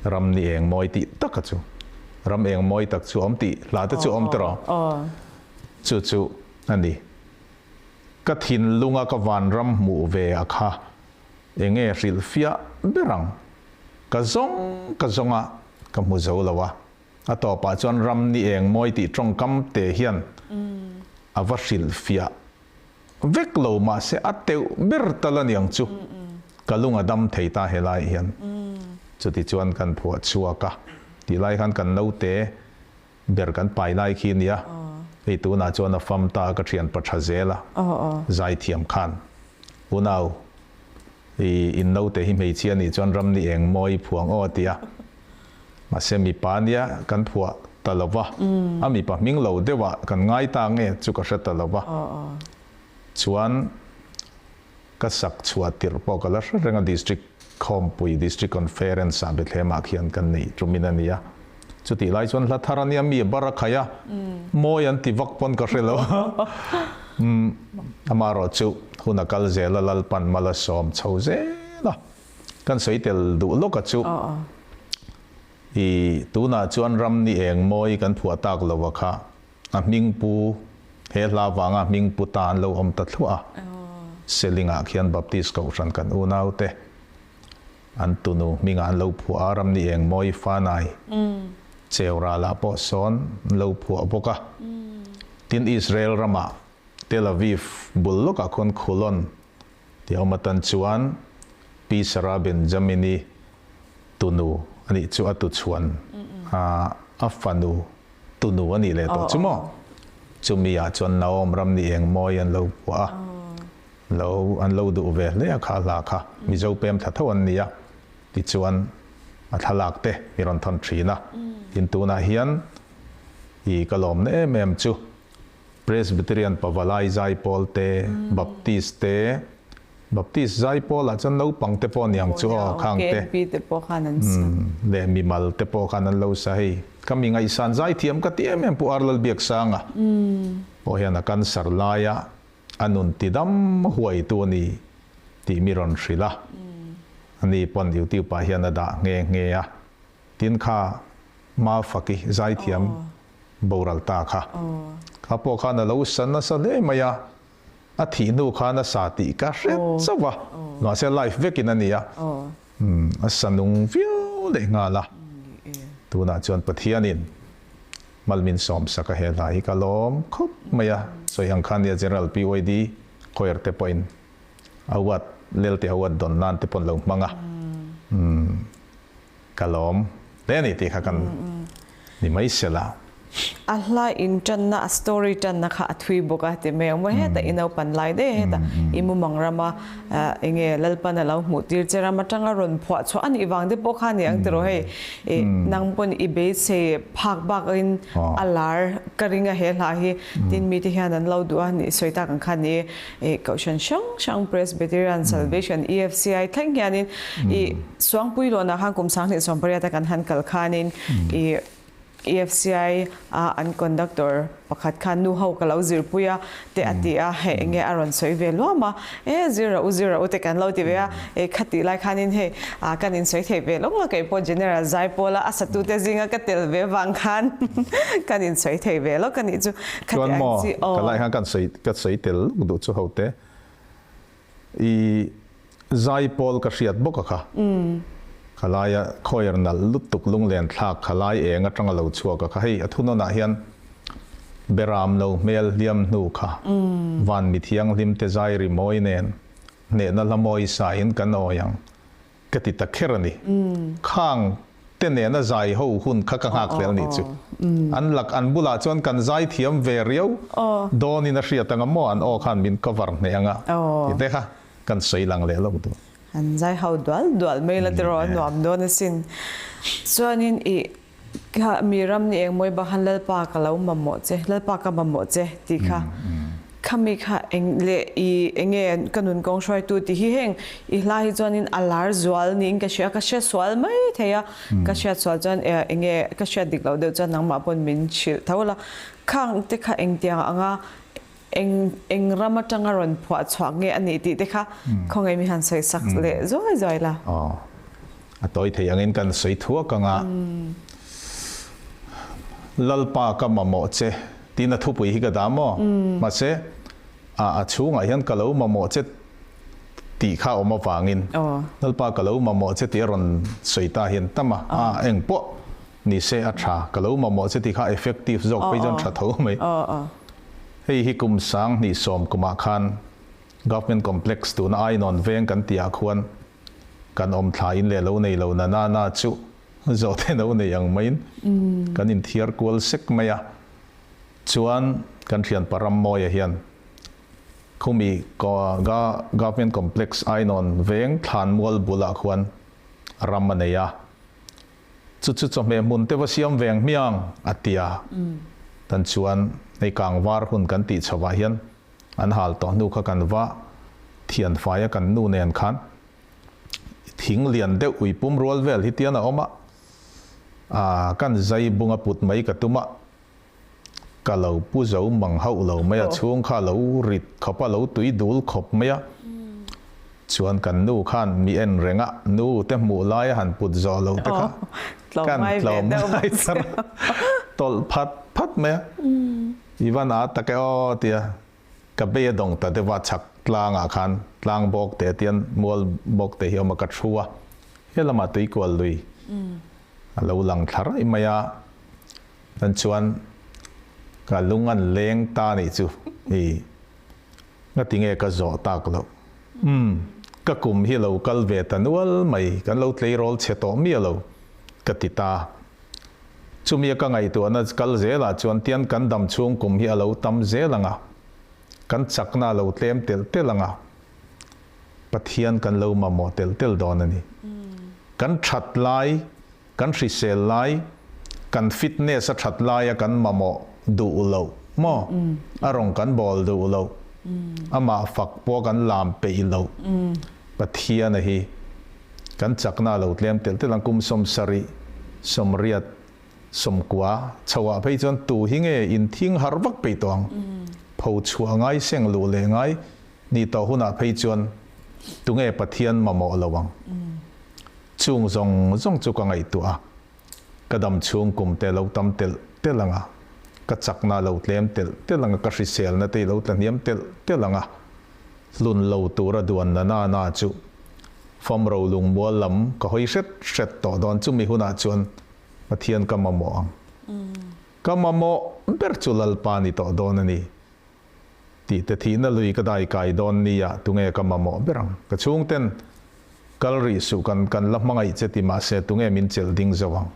Ram ni eng mawi tih taka chu. Ram eng mawi tak chu awm tih hla te chu awm tawh. Chu chu a ni. Ka thinlunga ka vanram hmuh ve a kha enge hrilhfiah ber ang. Ka zawng ka zawng a, ka hmu zo lo a. A tawpah chuan ram ni eng mawi tih tawngkam te hian a va hrilhfiah vek lo mahse a teuh ber tal a niang chu ka lung a dam thei ta helai hian. Chuti chuan kan phuah chhuak a, tih lai khan kan naute ber kan pai lai khi nia, hei tunah chuan a fam ta a ka thian pa tha zel a, zaithiam khan unau i in naute hi hmeichhia nih chuan ram ni eng mawi phuang aw a ti a. Mahse mipa nia kan phuah ta lo va, a mipa hming lo deuhah kan ngai ta nge chu ka hre ta lo va. Chuan ka sak chhuah tirh pawh ka la hre reng a, District Khawmpui, District Conference ah Bethlehem ah khian kan neih tumin a ni a. Chutih lai chuan hla thar a nia mi a bar a khai a, mawi an ti vak pawn ka hre lo. Amaherawh chu hun a kal zel a, Lalpan mal a sawm chho zel a. Kan sawi tel duh lawk a chu. I tunah chuan ram ni eng mawi kan phuah tak lo a kha a hming pu he hla vanga hming pu ta an lo awm ta thluah a. Selingah khian Baptist Kohhran kan unau te an tunu hmingah an lo phuah a, ram ni eng mawi fanai cheu ralah pawh sawn an lo phuah bawk a. Tin Israel ramah Tel Aviv bul lawkah khuan Khulon Ti awm atan chuan Pi Sarah Benjamin-i tunu a nih chu a tuchhuan a fanu tunu a nih leh tawh chu maw? Chumi ah chuan Naom ram ni eng mawi an lo puah a, lo an lo duh ve hle a kha hla kha Mizo pem thla tho an ni a, tichuan A thlalak te mi rawn thawn thin a. Tin tunah hian i ka lawmna em em chu Presbyterian Pavalai Zaipawl te, Baptist te, Baptist Zaipawl ah chuan naupang te pawh niang chu aw khang te leh mimal te pawh khan an lo sa hei. Ka mi ngaihsan zaithiam ka ti em em Pu Arlal Biaksanga pawh hian a cancer laia a nun tidam huaitu a ni tih mi rawn hrilh a, ani pawn YouTube ah hian a dah nghe nghe a, tin kha Mafaki zaithiam boral ta kha, kha pawh khan a lo sa nasa hle mai a, a thih hnu khan a sa tih ka hre chauh a, mahse live vekin a ni a, a sa nung viau leh nghal a, tunah chuan Pathianin Malmin sawmsak a he hla hi ka lawm khawp mai a, sawi ang khan nia General PYD Choir te pawhin award Lelte award dawn nan te pawn lo hmang a, umm ka lawm hle a ni tih kha kan ni mai sela. A hla in tanna a story tanna kha a thui bawk a ti mai ang maw heta i naupan lai daih a heta i mumang rama Enge Lalpan a lo hmuh tir che ram atanga rawn phuah chhuah a nih vang te pawh kha a ni ang tiraw hei i nang pawn i beisei phak bakin a lar ka ring a he hla hi tin mite hian an lo duh a nih sawi tak ang kha ni i Kohhran hrang hrang Presbyterian Salvation EFCI thleng hianin i Suangpui lawnah khan kum 2018 a kan han kal khanin i EFCI a an conductor pakhat khan nu ho ka lo zirpui a te a ti a, hei enge a rawn sawi ve luam a, e zir rawh u zir rawh u te kan lo ti ve a, e kha tih lai khanin hei ah kan insawi thei ve lawk a kei pawh General Zaipawla a satute zinga ka tel ve vang khan kan insawi thei ve lawk a nih chu kha ti Chuan ang maw chi ka aw. lai khan kan sawi ka sawi tel lawk duh chu ho te i Zaipawl ka hriat bawk a kha. Khalaia khawiar nalh lutuk lunglen thlak khalai eng atanga lo chhuak a kha. Hei a thunawnah hian Beram lo hmel hliam hnu kha van mi thianghlim te zai ri mawi nen hnehna hla mawi sa in kan awi ang ka ti ta kher a ni. Khang te nena zai ho hun kha ka nghak hlel nih chu. An lak an bulah chuan kan zai thiam ve riau dawnin a hriat anga maw an aw khan min cover hneh anga ti te kha. Kan sawi lang leh lo duh. An zai ho dual dual mai la tiraw a nuam dawn asin. Chuanin i kha mi ram ni eng mawi bak khan Lalpa ka lo mamawh che, Lalpa ka mamawh che tih kha khami kha eng leh i enge ka nun kawng hruaitu tih hi heng i hla hi chuanin a lar zual niin ka hria, ka hre sual mai thei a, ka hriat sual chuan enge ka hriat dik loh deuh chuan nangmah pawn min hrilh tho la. Khang te kha engtiang anga Eng eng ram atanga rawn phuah chhuak nge a nih tih te kha khawngaih mi han sawi sak leh zuai zuai la. Aw, a tawi thei angin kan sawi thuak ang a. Lalpa ka mamawh che tiin a thupui hi ka dah maw? Mahse, a a chhungah hian ka lo mamawh che tih kha a awm avangin Lalpa ka lo mamawh che tih a rawn sawi ta hian tam a, a eng pawh ni se a tha, ka lo mamawh che tih kha effective zawk phei chuan tha tho mai. Hei hi kum 2010 kumah khan Government Complex tuna Ainawn veng kan tihah khuan kan awm thla in leh lo nei lo na na na chu zawhte no nei ang maiin kan inthiar kual sek mai a. Chuan kan thianpa Rammawia hian khumi Government Complex Ainawn veng thlanmual bulah khuan ram a nei a. Chu chu chawhmeh hmun te va siam veng hmiang a ti a. Tan chuan hei kang var hun kan tih chho ah hian an hal tawh hnu kha kan va thian fai a kan nu nen khan thing lian deuh ui pum rual vel hi tian a awm a, aa kan zai bung a put mai ka tum a, Ka lo pu zo mang hauh lo mai a, chhung kha a lo rit khawp a, lo tui dul khawp mai a. Chuan kan nu khan mi en reng a, nu te hmuh lai a han put zawh lo te kha kan tlawm ngai thar a, tawlh phat phat mai a. I van a tak e aw tia ka bei a dawng ta deuh a, chhak tlangah khan tlang bawk te tian mual bawk te hi a awm a, ka thu a, he lamah tuikual lui a lo lang thla raih mai a. Tan chuan ka lung an leng ta nih chu i ngati nge ka zawh tak loh. Umm, ka kum hi lo kal ve ta nual mai, kan lo tleirawl chhe tawh miah lo ka ti ta. Chumi a ka ngaihtuahna kal zelah chuan tian kan dam chhung kum hi a lo tam zel ang a, kan chakna a lo tlem telh telh ang a, Pathian kan lo mamawh telh telh dawn a ni. Kan that lai. Kan hrisel lai, kan fitness a that laia kan mamawh duh loh maw? A rawng kan bawl duh loh, amah fak pawh kan lam peih loh. Pathiana hi kan chakna a lo tlem telh telh ang, kum 70, 80, 90 chhoah phei chuan tu hi nge inthing harh vak peih tawh ang? Pho chhuah ngai, seng luh leh ngai nih tawh hunah phei chuan tunge Pathian mamawh lo ang? Chung zawng zawng chu ka ngaihtuah a, ka dam chhung kum te lo tam telh telh ang a, ka chakna lo tlem telh telh ang a, ka hriselna te i lo tla hniam telh telh ang a, hlun lo tura duan na na na chu famro lungmual lam ka hawi hret hret tawh dawn chumi hunah chuan Pathian ka mamawh ang. Ka mamawh ber chu Lalpa ni tawh dawn a ni. Tih te thihna lui ka dai kai dawn nia tunge ka mamawh ber ang. Ka chhungten kal rih suh kan kan la hmangaih che ti mahse tunge min chelh ding zo ang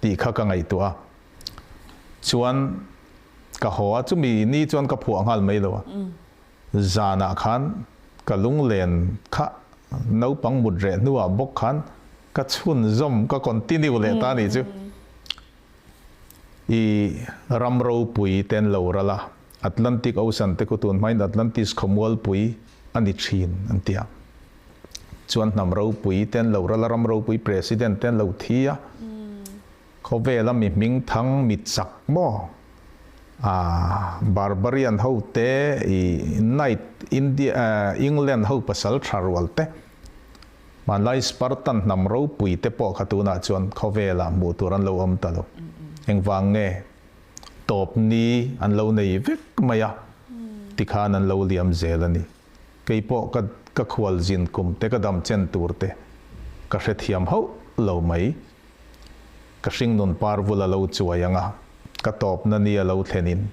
tih kha ka ngaihtuah a. Chuan ka haw a chumi ni chuan ka phuah nghal mai lo a. Zanah khan ka lunglen kha naupang mut reh hnuah bawk khan ka chhunzawm ka continue leh ta nih chu. I ram ropui te an lo ral a, Atlantic Ocean te khu tun hmain Atlantis khawmualpui a ni thin an ti a. Chuan hnam ropui te an lo ral a, ram ropui President te an lo thi a, khawvela mi hming thang mi chak maw ah Barbarian ho te i Knight India England ho pasal tha rual te Hmanlai Spartan hnam ropui te pawh kha tunah chuan khawvelah hmuh tur an lo awm ta lo. Engvang nge? Tawp ni an lo nei vek mai a, tikhan an lo liam zel a ni. Kei pawh ka ka khual zin kum te ka dam chen tur te ka hrethiam hauh lo mai. Ka hringnun par vul a lo chuai ang a, ka tawpna ni a lo thlenin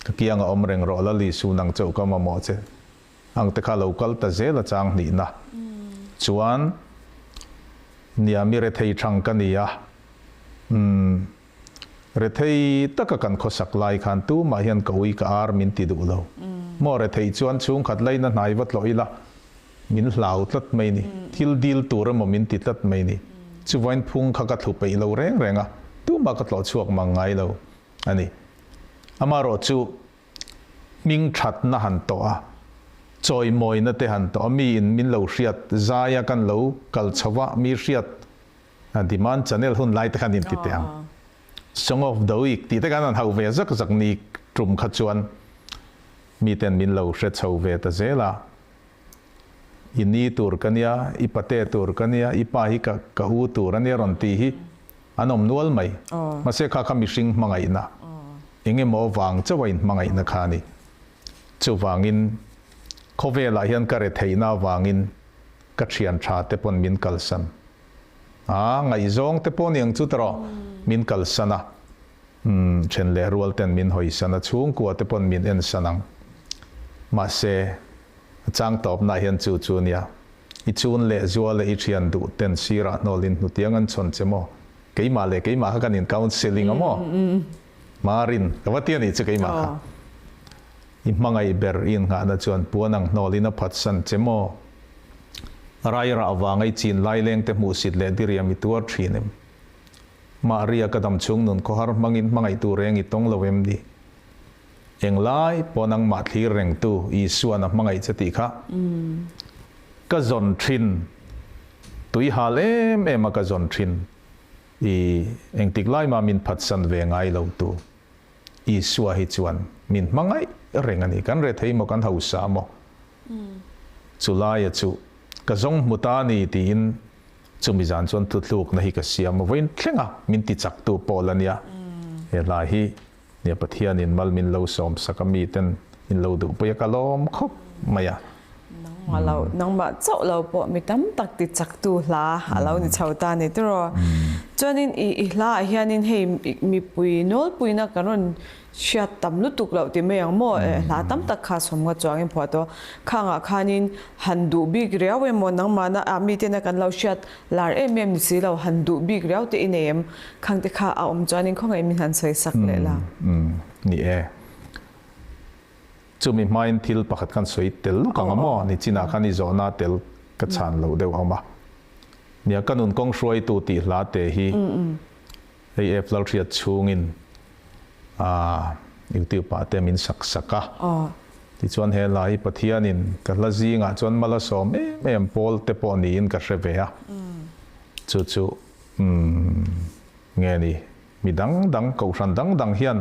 ka kiang a awm reng rawh Lalisu nang chauh ka mamawh che. Ang te kha lo kal ta zel a chang hnihna chuan nia mi rethei thang ka ni a, umm rethei taka kan khawsak lai khan tumah hian ka ui ka ar min ti duh lo maw rethei chuan chhungkhat laina hnai va tlawh ila min hlau tlat mai ni thil dil tur emaw min ti tlat mai ni chuvain phung kha ka thlu peih lo reng reng a tumah ka tlawh chhuak mang ngai lo a ni amarawh chu Hming thatna han tawh a, chawimawina te han tawh a, miin min lo hriat zaia kan lo kal chho a, mi hriat demand channel hun lai te khan inti teh ang. Song of the week tih te khan an hauh ve zak zak ni tum kha chuan miten min lo hre chho ve ta zel a, i ni tur ka nia, i pate tur ka nia, i pa hi ka ka u tur a nia rawn tih hi an awm nual mai. Mahse kha kha mihring hmangaihna eng emaw vang chauh a inhmangaihna kha a ni. Chuvangin khawvelah hian ka retheihna avangin ka thian tha te pawn min kalsan a, ngaihzawng te pawh niang chu tawh min kalsan a, umm then leh rual ten min hawisan a, chhungkua te pawn min ensan ang. Mahse a chang tawpnaah hian chu chu nia. I chun leh zual leh i thian duh ten sirah hnawlin hnutiang an chhawn che maw? Keimah leh keimah kha kan in counselling a maw? Marin, ka va ti a nih chu keimah kha. I hmangaih ber i innghahna chuan puan ang hnawlin a phatsan che maw? Rairah avanga i chin laileng te hmuhsit leh diriam i tuar thin em? Maria ka dam chhung nun khawhar hmangin hmangaihtu reng i tawng lo em ni? Englai pawh nangmah thlir rengtu Isua'n a hmangaih che tih kha ka zawn thin, tui hal em em a ka zawn thin i engtik lai mah min phatsan ve ngai lo tu Isua hi chuan min hmangaih reng a ni. Kan rethei maw kan hausa maw chu laia chu ka zawng hmu ta a ni tiin chumi zan chuan thuthlukna hi ka siam a, vawiin thleng a min ti chaktu pawl a nia he hla hi. Nia Pathianin mal min lo sawm sak a miten in lo duh pui a ka lawm khawp mai a. Nangmah lo, nangmah chauh lo pawh mi tam tak ti chaktu hla a lo ni chho ta ni tiraw. Chuanin i i hla ah hianin hei mipui nawlpuina kan rawn hriat tam lutuk loh ti mai ang maw hla tam tak kha sawmnga chuangin phuah tawh khangah khanin han duh bik riau emaw nangmahna ah mitena kan lo hriat Lar em em ni si lo, han duh bik riau te i nei em? Khang te kha a awm chuanin khawngaih min han sawi sak leh la. Umm, ni e. Chumi hmain thil pakhat khan sawi tel lawk ang a maw? Nichinah khan i zawhna tel ka chhan loh deuh awm a. Nia, ka nun kawng hruaitu tih hla te hi hei F Lalhriat chhungin YouTube ah te min sak sak a. Tichuan he hla hi Pathianin ka hla zingah chuan mal a sawm em em pawl te pawh niin ka hre ve a. Chu chu umm nge ni mi dang dang kohhran dang dang hian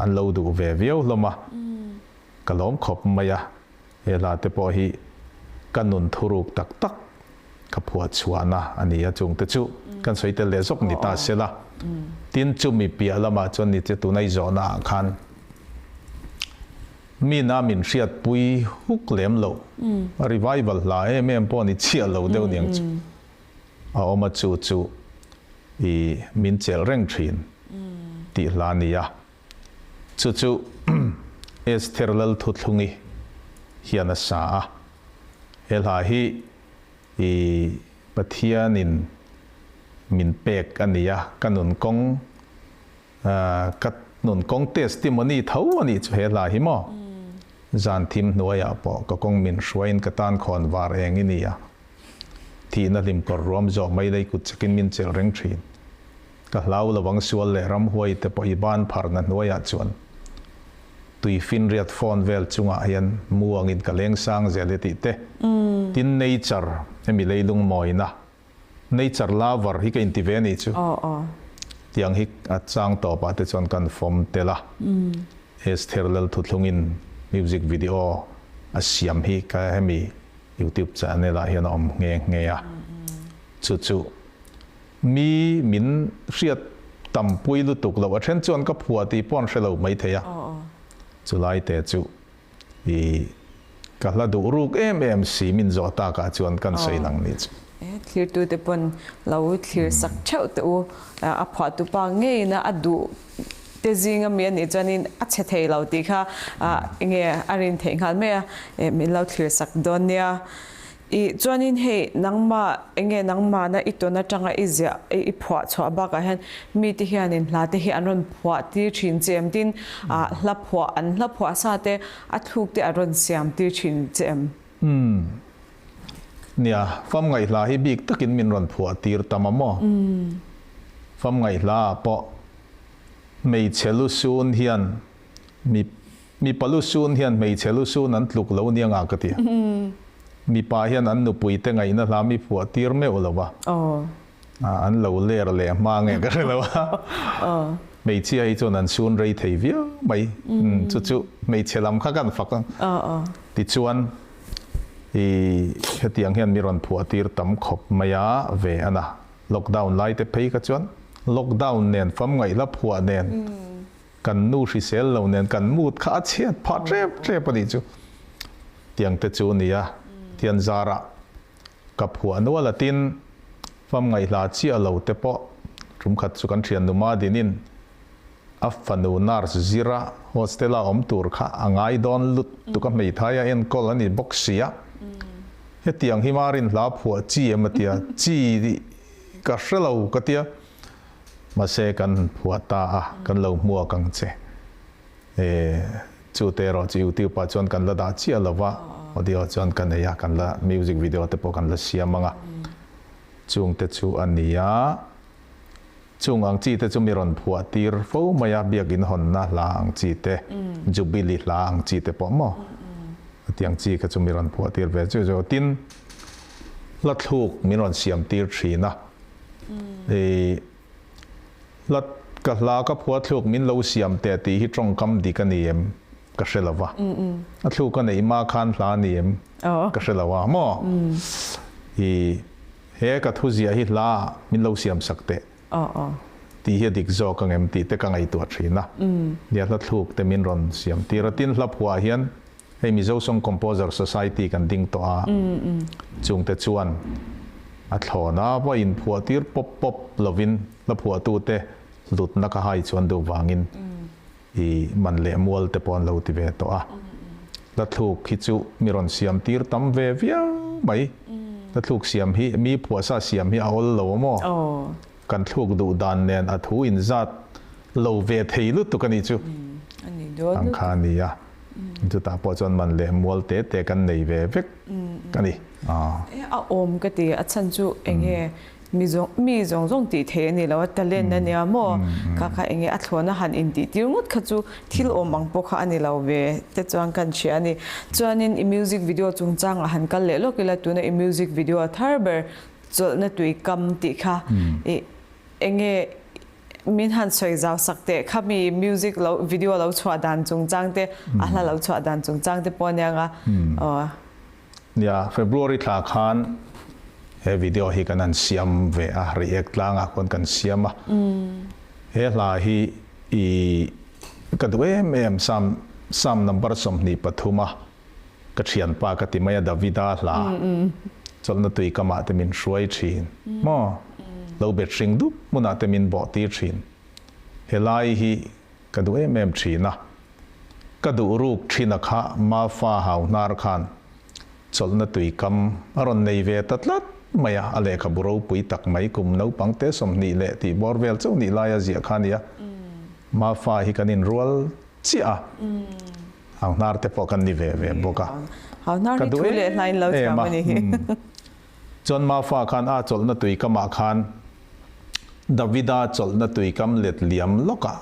an lo duh ve viau hlawm a, ka lawm khawp mai a. He hla te pawh hi ka nun thuruk tak tak ka phuah chhuahna a ni a, chungte chu kan sawi tel leh zawk ni ta se la. Tin, chumi piah lamah chuan ni che tuna i zawhna ah khan mina min hriatpui huk lem lo, revival hla em em pawh ni chiah lo deuh niang chu a awm a, chu chu i min chelh reng thin tih hla a ni a. Chu chu Esther Lalthuthlungi hian a sa a. He hla hi i Pathianin min pek a ni a, ka nun kawng, ka nun kawng testimony tho a nih chu he hla hi maw? Zan thim hnuaiah pawh ka kawng min hruaiin ka tan khawn var eng i ni a, thihna hlim kawr ruam zawh mai lei kut chakin min chelh reng thin. Ka hlau lo ang sual leh ramhuai te pawh i ban pharna hnuaiah chuan tui finriat phone vel chungah hian mu angin ka leng sang zel e tih te. Tin nature hemi leilung mawina nature lover hi ka inti ve anih chu. Tiang hi a chang tawpah te chuan kan fawm tel a. Esther Lalthuthlungin music video a siam hi ka hemi youtube channel ah hian a awm nghe nghe a. Chu chu Mi min hriat tampui lutuk loh a then chuan ka phua tih pawh an hre lo maithei a, chulai te chu i ka hla duh ruk em em si min zawh takah chuan kan sawi lang ni chu. Thlirtute pawn lo thlir sak theuh teh u, a phuahtupa ngeina a duh te zinga mi a nih chuanin a chhe thei lo tih kha enge a rin theih nghal mai a, min lo thlir sak dawn nia. I chuanin hei nangmah enge nangmahna i tawn atanga i ziah i phuah chhuah bakah hian mite hianin hla te hi an rawn phuah tir thin che em? Tin, hla phuah an hla phuah sa te a thluk te a rawn siam tir thin che em? Umm. Nia, fam ngaihhla hi bik takin min rawn phuah tir tam a maw? Fam ngaihhla ah pawh hmeichhe lusun hian mi Mipa lusun hian hmeichhe lusun an tluk lo nia nga ka ti. Mipa hian an nupui te ngaihna hla mi phuah tir meuh lo va. An lo ler leh hma nge ka hre lo a. Hmeichhia hi chuan an sun rei thei viau mai. Chu chu hmeichhe lam kha kan fak a. Tichuan i hetiang hian mi rawn phuah tir tam khawp mai a ve a na. Lockdown lai te phei kha chuan lockdown nen famngaihla phuah nen. Kan nu hrisel lo nen kan mood kha a chhiat phah tep tep a nih chu. Tiang te chu nia, Thian zarah ka phuah nual a tin, fam ngaihhla chiah lo te pawh tum khat chu kan thian numa dinin a fanu nurse zira hostel a awm tur kha a ngai dawn lut tuk a hmeithai a enkawl a ni bawk si a. Hetiang hi Marin hla phuah chi em a tia, chi ka hre lo ka tia. Mahse kan phuah ta a, kan lo hmuak ang che. E, chu te erawh chu YouTube ah chuan kan la dah chiah lo va, audio chuan ka nei a, kan la music video te pawh kan la siam ang a. Chung te chu a ni a, chung ang chi te chu mi rawn phuah tir fo mai a, biakin hawnna hla ang chi te, Jubilee hla ang chi te pawh maw? Hetiang chi kha chu mi rawn phuah tir ve chu chu. Tin, hla thluk min rawn siam tir thin a. I hla ka hla ka phua thluk min lo siam teh tih hi tawngkam dik a ni em ka hre lo va. A thluk a neih hma khan hla a ni em ka hre lo a maw? I he ka thu ziah hi hla min lo siam sak teh tih hi a dik zawk ang em tih te ka ngaihtuah thin a. Nia hla thluk te min rawn siam tir a tin hla phuah hian Hei Mizo Song Composer Society kan ding tawh a, chungte chuan a thlawn a va inphuah tir pawp pawp lovin hla phuahtute hlutna ka hai chuan duh vangin i man leh mual te pawh an lo ti ve tawh a. Hla thluk hi chu mi rawn siam tir tam ve viau mai. Hla thluk siam hi mi phuahsa siam hi a awl lo a maw? Kan thluk duh dan nen a thu inzat lo ve thei lutuk a nih chu ang kha a ni a. Chutah pawh chuan man leh mual te te kan nei ve vek a ni. A awm ka ti, a chhan chu enge mi zawng mi zawng zawng tih theih a ni lo a, talent a nia maw? Kha kha enge a thlawna han intih tir ngawt kha chu thil awm ang pawh kha a ni lo ve te chuan kan hria a ni. Chuanin i music video chungchangah han kal leh lawk ila, tuna i music video a thar ber chawlhna tui kam tih kha i enge min han sawi zau sak teh kha mi music lo video lo chhuah dan chungchang te a hla lo chhuah dan chungchang te pawh ania nga aw. Nia, February thla khan he video hi kan han siam ve a, Reiek tlangah khuan kan siam a. He hla hi i ka duh em em Psalm Psalm number 23 a ka thianpa ka ti mai a Davida hla chawlhna tui kamah te min hruai thin maw lo bet hring dup hmunah te min bawh tir thin helai hi ka duh em em thin a ka duh ruk thin a kha Mafa hau hnar khan chawlhna tui kam a rawn nei ve ta tlat mai a a lehkhabu ropui tak mai kum naupang te 20 leh tih bawr vel chauh nih laia ziah kha a nia Mafa hi kan inrual chiah a. Hau hnar te pawh kan ni ve ve bawk a. Hau hnar hi thu leh hlain lo thiam a ni hi. Chuan Mafa khan a chawlhna tui kamah khan Davida chawlhna tui kam let liam lawkah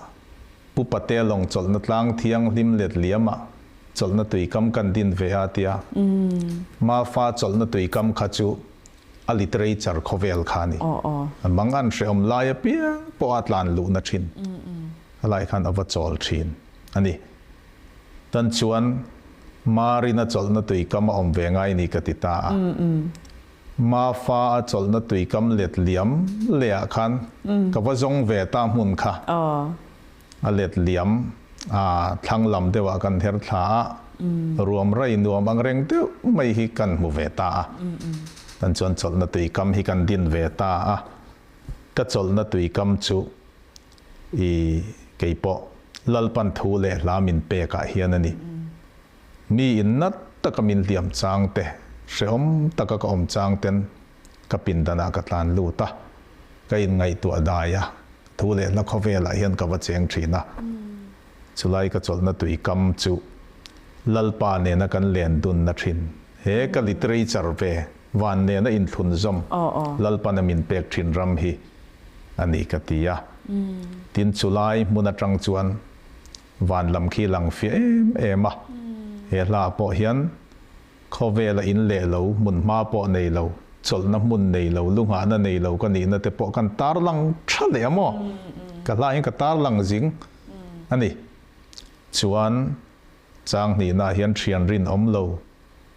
Pu Pate lawng chawlhna tlang thianghlim let liamah chawlhna tui kam kan din ve a tia. Mafa chawlhna tui kam kha chu a literature khawvel kha a ni. Mang an hrehawm lai apiang pawh a tlan luhna thin. A lai khan a va chawl thin a ni. Tan chuan Marina chawlhna tuikam a awm ve ngai ni ka ti ta a. Mafa a chawlhna tuikam let liam lehah khan ka va zawng ve ta hmun kha. A let liam a thlang lam deuhah kan her thla a, ruam rai nuam ang reng deuh mai hi kan hmu ve ta a. Tan chuan chawlhna tuikam hi kan din ve ta a. Ka chawlhna tuikam chu I kei pawh Lalpan thu leh hla min pek ah hian a ni. Mi in nat taka min hliam chang te, hrehawm taka ka awm chang ten ka pindan ah ka tlan lut a, ka in ngaihtuah dai a, thu leh hla khawvel ah hian ka va cheng thin a. Chulai ka chawlhna tui kam chu Lalpa nena kan len dunna thin. He ka literature ve van nena inthlun zawm Lalpan a min pek thin ram hi a ni ka ti a. Tin chulai hmun atang chuan van lam khi lang fiah em em a. He hla pawh hian khawvela in leh lo, hmun hma pawh nei lo, chawlhna hmun nei lo, lunghahna nei lo ka nihna te pawh kan tarlang tha leh a maw? Ka hla hian ka tarlang zing a ni. Chuan chang hnihna hian thian rinawm lo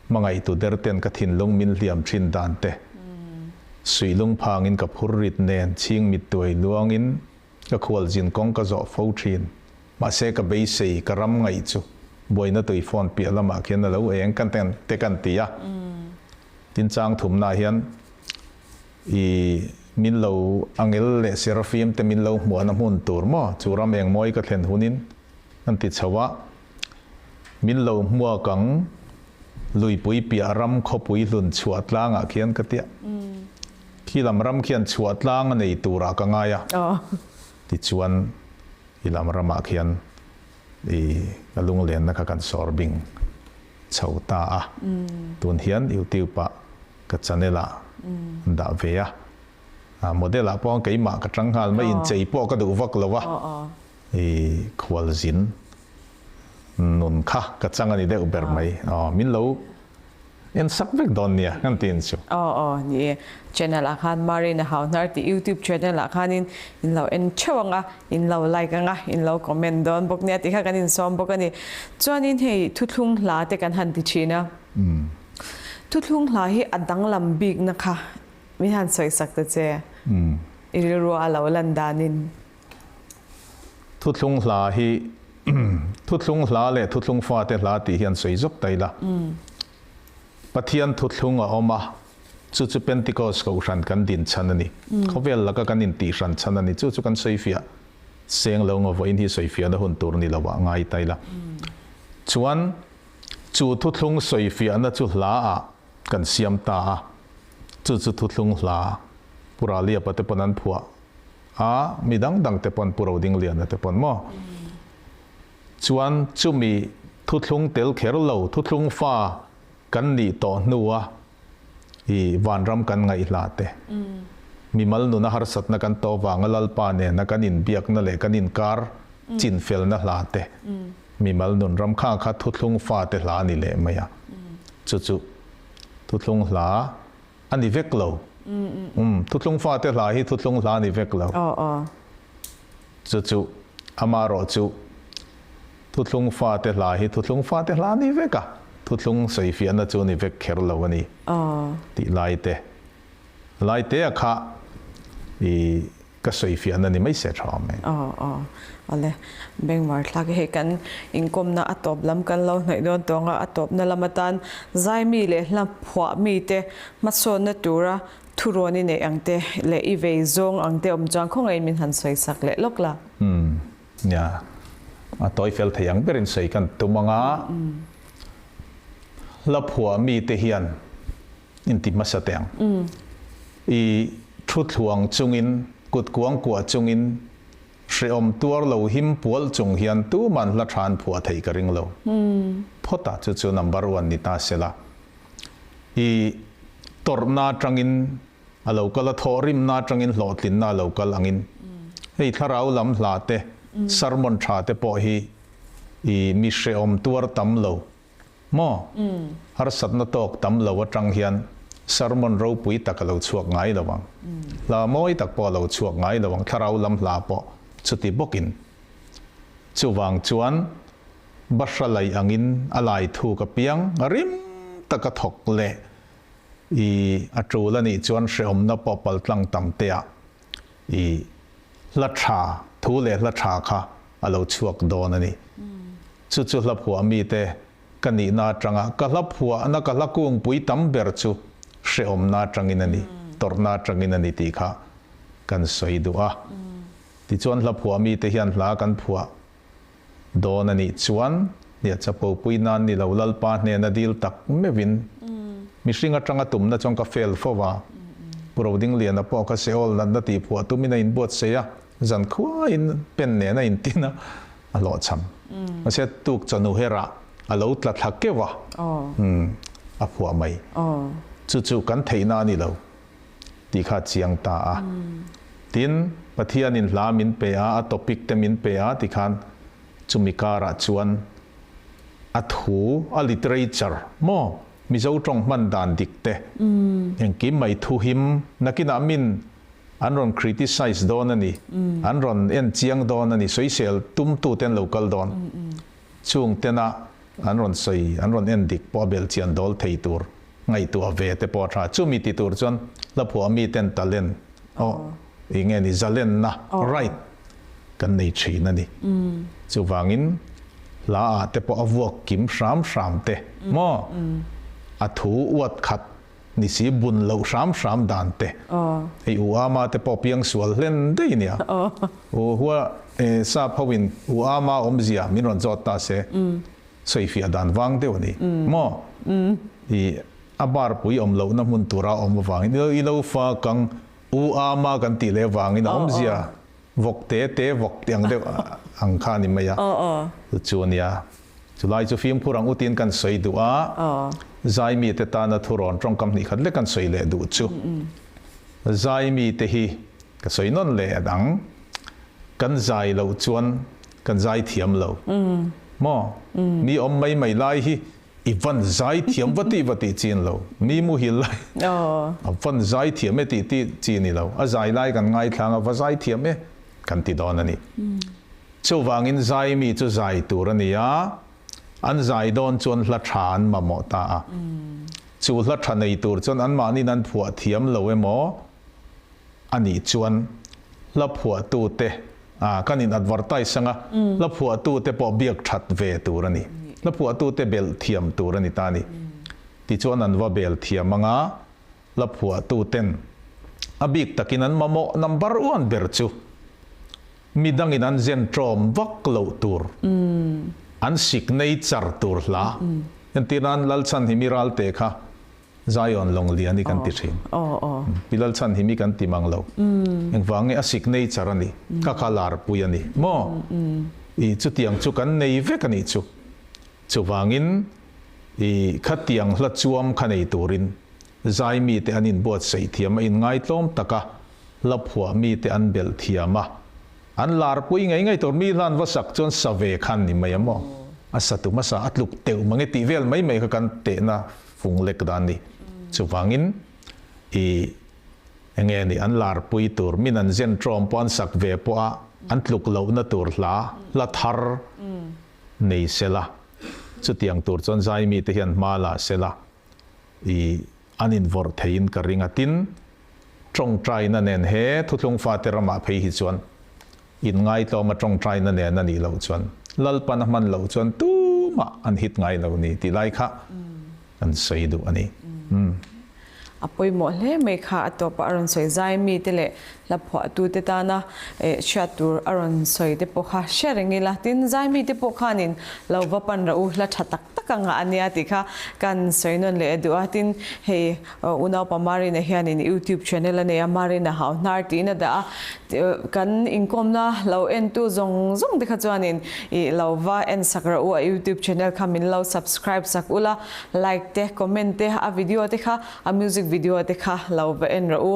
Hmangaihtu der ten ka thinlung min hliam thin dan te, suihlung phangin ka phur rit nen chhing mittuai luangin ka khualzin kawng ka zawh fo thin. Mahse ka beisei ka ram ngaih chu buaina tui phone piah lamah khian a lo eng kan te kan ti a. Tin chang thumna hian i min lo angel leh serafim te min lo hmuahna hmun tur maw chu ram eng mawi ka thlen hunin an ti chho a. Min lo hmuak ang, Luipui piah ram khawpui hlun chhuah tlangah khian ka tia. Khi lam ram khian chhuah tlang a nei turah ka ngai a. Tichuan i lam ramah khian i ka lunglenna kha kan sawr bing chho ta a. Tun hian YouTube ah ka channel ah an dah ve a. Model ah pawh keimah ka tang nghal mai, inchei pawh ka duh vak lo a. I khualzin nun kha ka chang a ni deuh ber mai. Aw, min lo en sak vek dawn nia kan ti in chu. Aw aw, ni e. Channel ah khan Marina Hauhnar tih YouTube channel ah khanin in lo en theuh ang a, in lo like ang a, in lo comment dawn bawk nia tih kha kan insawm bawk a ni. Chuanin hei thuthlung hla te kan han ti thin a. Thuthlung hla hi a danglam bikna kha min han sawi sak ta che. I rilru a lo lan danin. Thuthlung hla hi Thuthlung hla leh Thuthlung fate hla tih hian sawi zawk ta ila. Pathian thuthlung a awm a, chu chu Pentecost kohhran kan din chhan a ni. Khawvel laka kan intih hran chhan a ni. Chu chu kan sawifiah seng lo ngaw vawiin hi sawifiahna hun tur ni lo ah ngai ta ila. Chuan chu thuthlung sawifiahna chu hla ah kan siam ta a, chu chu thuthlung hla Pu Raliapa te pawn an phuah. A, mi dang dang te pawn Pu Rodingliana te pawn maw? Chuan chumi Thuthlung tel kher lo, thuthlung fa kan nih tawh hnua i vanram kan ngaihhla te, mimal nuna harsatna kan tawh vanga Lalpa nena kan inbiakna leh kan inkar chinfelna hla te, mimal nun ram kha kha thuthlung fate hla a ni leh mai a. Chu chu thuthlung hla a ni vek lo. Umm, thuthlung fate hla hi thuthlung hla a ni vek lo. Chu chu amarawh chu Thuthlung fate hla hi thuthlung fate hla a ni vek a, thuthlung sawifiahna chu a ni vek kher lo a ni tih lai te, lai te a kha i ka sawifiahna ni mai se tha awm e. Aw aw awle, Bengvar thlak hi hei kan inkawmna a tawp lam kan lo hnaih dawn tawng a, a tawpna lam atan zaimi leh hla phuah mite hmasawnna tura thurawn i neih ang te leh i vei zawng ang te awm chuan khawngaihin min han sawisak leh lawk la. Umm. Nia, a tawi fel thei ang berin sawi kan tum ang a, hla phuah mite hian inti hmasa teh ang. I thu thluang chungin, kut kuang kuah chungin, hrehawm tuar lo him pual chung hian tuman hla tha an phuah theih ka ring lo. Phawt a, chu chu number one ni ta sela. I tawrhna atangin A lo kal a, thawhrimna atangin hlawhtlinna a lo kal angin hei thlarau lam hla te, sermon tha te pawh hi i mi hrehawm tuar tam lo maw? Harsatna tawk tam lo atang hian sermon ropui tak a lo chhuak ngai lo ang. Hla mawi tak pawh a lo chhuak ngai lo ang, thlarau lam hla pawh chuti bawkin. Chuvang chuan bahra laih angin a lai thuk apiang rim taka thawk leh I a tul a nih chuan hrehawmna pawh paltlang tam te ah i hla tha, thu leh hla tha kha a lo chhuak dawn a ni. Chu chu hla phuah mi te ka nihna atanga ka hla phuahna ka hla kungpui tam ber chu hrehawmna atangin a ni, tawrhna atangin a ni tih kha kan sawi duh a. Tichuan hla phuah mi te hian hla kan phuah Dawn a nih chuan nia chapo pui nan ni lo Lalpa hnena dil tak meuhin mihring atanga tumna chuan ka fail fo va. Pu Rodingliana pawh kha Seol natna tih phuah tumin a inbuatsaih a, zan khuain pen nen a intin a, a hlawhchham. Mahse tuk chawhnu herah a lo tla thla keuh a, a phuah mai. Chu chu kan theihna a ni lo. tih kha a chiang ta a. Tin, Pathianin hla min pe a, a topic te min pe a tikhan chumi karah chuan a thu, a literature maw, Mizo tawng hman dan dik te, engkim mai thu him, nakinah min an rawn criticize dawn a ni, an rawn en chiang dawn a ni, sawisel tumtu te an lo kal dawn, chung tena an rawn sawi, an rawn en dik pawh a belhchian dawl thei tur. Ngaihtuah ve te pawh a tha. Chumi ti tur chuan hlaphuah mi ten talent aw eng nge ni zalenna, right, kan nei thin a ni. Chuvangin hla ah te pawh a vuak kim hram hram te maw a thu uat khat ni si bun loh hram hram dan te hei u ama te pawh piang sual hlen daih nia. U hua sap ho in u ama awmzia min rawn zawt ta se. Sawifiah dan vang deuh a ni maw? I a bar pui awm lohna hmun tura awm avangin i lo fa kang u a ma kan tih leh avangin a awmzia vawk te te vawk tih ang deuh ang kha a ni mai a. Chu chu a nia. Chulai chu fimkhur ang utin kan sawi duh a, Zaimi te tana thurawn tawngkam hnih khat lek kan sawi leh duh chu. Zaimi te hi ka sawi nawn leh a dang. Kan zai loh chuan kan zai thiam lo maw? Mi awm mai mai lai hi i van zai thiam va tih va tih chi ni lo. Mi muhil lai a van zai thiam e tih tih chi ni lo. A zai lai kan ngaithlang a va zai thiam e kan ti dawn a ni. Chuvangin zai mi chu zai tur a ni a, an zai dawn chuan hla tha an mamawh ta a. Chu hla tha nei tur chuan anmahniin an phuah thiam lo emaw a nih chuan hla phuahtute ah kan in advertise anga hla phuahtute pawh biak that ve tur a ni. Hla phuahtute belh thiam tur a ni ta a ni. Tichuan an va bel thiam anga hla phuahtuten a bik takin an mamawh number one ber chu midangin an zen tawm vak loh tur, an signature tur hla. Entir nan Lalchhanhimi Ralte kha Zion Lawnglian hi kan ti thin. Pi Lalchhanhim hi kan ti mang lo. Engvang nge a signature a ni. Ka kha larpui a ni maw? I chutiang chu kan nei vek a nih chu. Chuvangin i khatiang hla chuam kha nei turin zai mite an inbuatsaih thiam a, inngaitlawm taka hla phuah mite an belh thiam a, an larpui ngei ngei tur mi hlan va sak chuan sa ve khan ni mai a maw? A satu hmasa a tluk teuh mang e tih vel mai mai kha kan tehna fung lek dan ni. Chuvangin i Enge ni an larpui tur min an zen tawm pawh an sak ve pawh a an tluk lohna tur hla hla thar nei sela chutiang tur chuan zaimi te hian hma la sela i an invawrh theiin ka ring a tin tawngtaina nen he thuthlung fate ramah phei hi chuan inngaitawma tawngtaina nen a nih loh chuan Lalpan a hman loh chuan tumah an hit ngai lo ni tih lai kha kan sawi duh a ni. A pawimawh hle mai kha a tawpah a rawn sawi zai mite leh hla phuahtute tana hriat tur a rawn sawi te pawh kha hre reng ila. Tin, zai mite pawh khanin lo va pan rawh u, hla tha tak tak anga a nia tih kha kan sawi nawn leh duh a. Tin, hei unaupa Marina hianin YouTube channel a nei a, Marina Hau Hnar tiin a dah a. Kan inkawmna lo entu zawng zawng te kha chuanin ih lo va en sak rawh u a YouTube channel kha min lo subscribe sak ula. Like te, comment te, a video te kha, a music video te kha lo va en rawh u.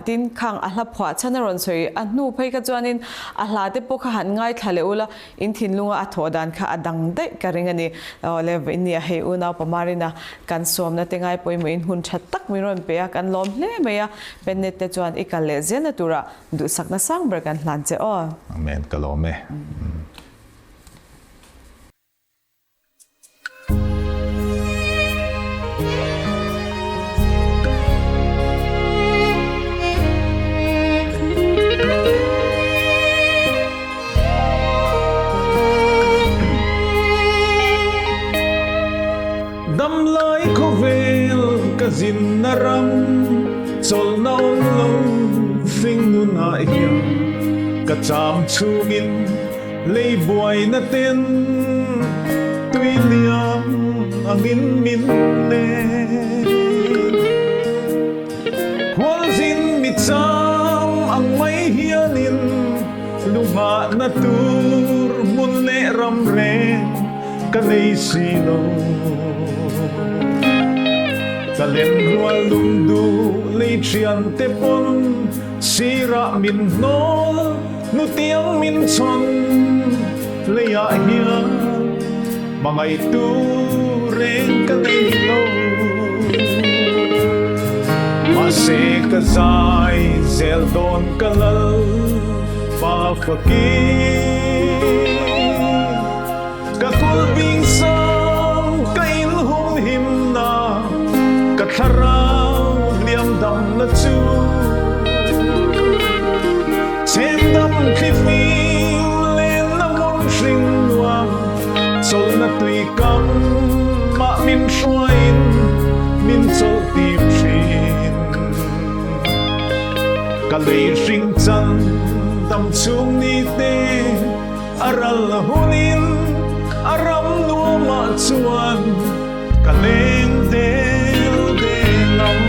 Tin, khang a hla phuah chhan a rawn sawi a hnu phei kha chuanin a hla te pawh kha han ngaithla leh ula, in thinlunga a thawh dan kha a dang daih ka ring a ni. Aw le, nia hei unau Pamarina kan sawmna te ngai pawimawhin hun tha tak min rawn pe a, kan lawm hle mai a, Pennet te chuan i kal leh zelna tura duhsakna sang ber kan hlan che aw. Amen, ka lawm e. Damlai khawvel ka zinna ram chawlhna awm lo hring nunah hian ka cham chhungin Lei buaina ten tui liam angin min len. Khualzin mi cham ang mai hianin lunghahna tur hmun leh ram reng ka nei si lo. Ka len rual lungduh lei thiante pawn sirah min hnawl. Nutiang min chhawn leiah hian hmangaihtu reng ka nei lo. Mahse ka zai zel dawn ka lal pa fakir. Ka kulhbing sang ka inhum himna, ka thlarau hliam damna chu. Chengdam thlifim lenna hmun hring nuam, chawlhna tui kam mah min hruaiin min chawlh tir thin. Ka lei hring chan dam chhung ni te, A ral hunin a ram nuamah chuan ka leng del del ang.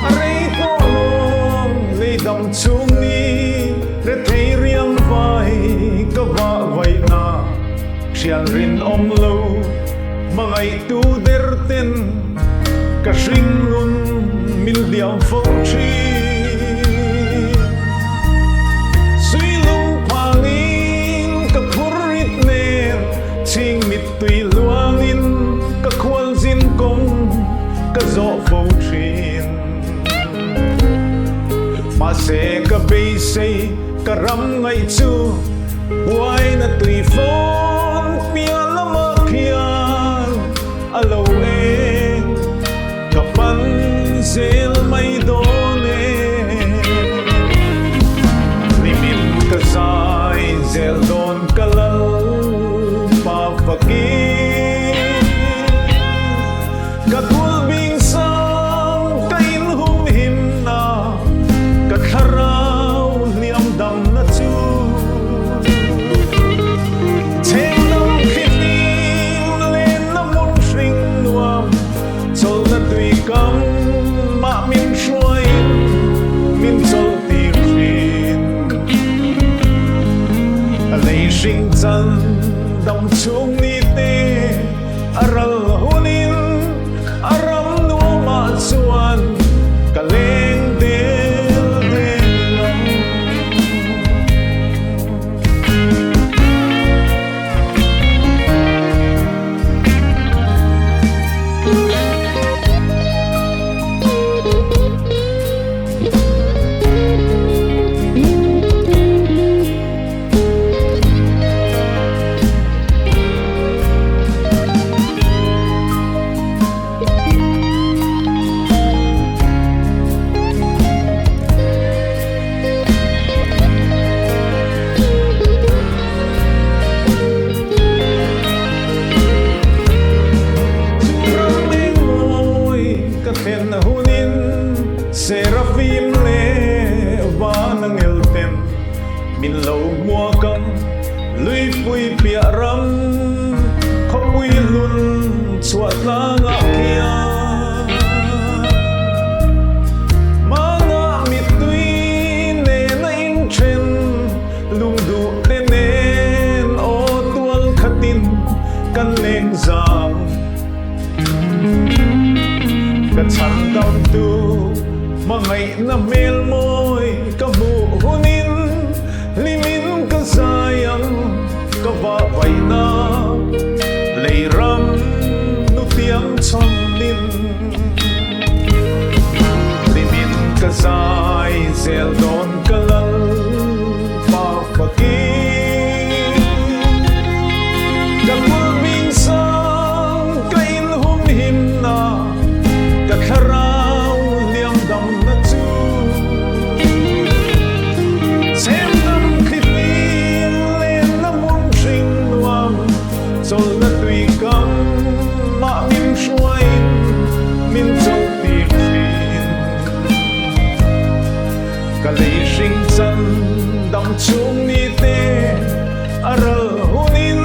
A rei tawh lawm lei dam chung ni rethei riang vai ka vah vaihna hrial rinawm lo hmangaihtu der ten Ka hringnun min hliam fo thin. Suilung phangin ka phur rit nen, chhing mittui luangin ka khualzin kawng ka zawh fo thin. Mahse ka beisei ka ram ngaih chu buaina tui fawn piah lamah khian A lo eng ka pan zel mai dawn e. Nimin ka zai zel dawn ka lal pa fakin. Ka kulhbing sang ka inhum himna ka thlarau hliam damna chu. Chengdam thlifim Lenna hmun hring nuam chawlhna tui kam mah min. chan dam chhung ni te a ral hunin a ram nuamah chuan ka leng del del ang. Chu ram engmawi ka thlen hunin Serafim leh van angel ten min lo hmuak ang Luipui piah ram khawpui hlun chhuah tlangah khian Mana mittui nena inthen lungduh te nen aw tual khatin kan leng zang. Ka chhan damtu hmangaihna hmel mawi ka hmuh hunin hlimin ka zai ang ka vah vaihna lei ram nutiang chawnin hlimin ka zai zel dawn ka lal pa fakin. Ka kulhbing sang ka inhumhimna ka thlarau hliam damna chu chhemdam thlifim lenna hmun hring nuam chawlhna tui kam mah min hruaiin min chawlh tir thin. Ka lei hring chan dam chhung ni te a ral hunin.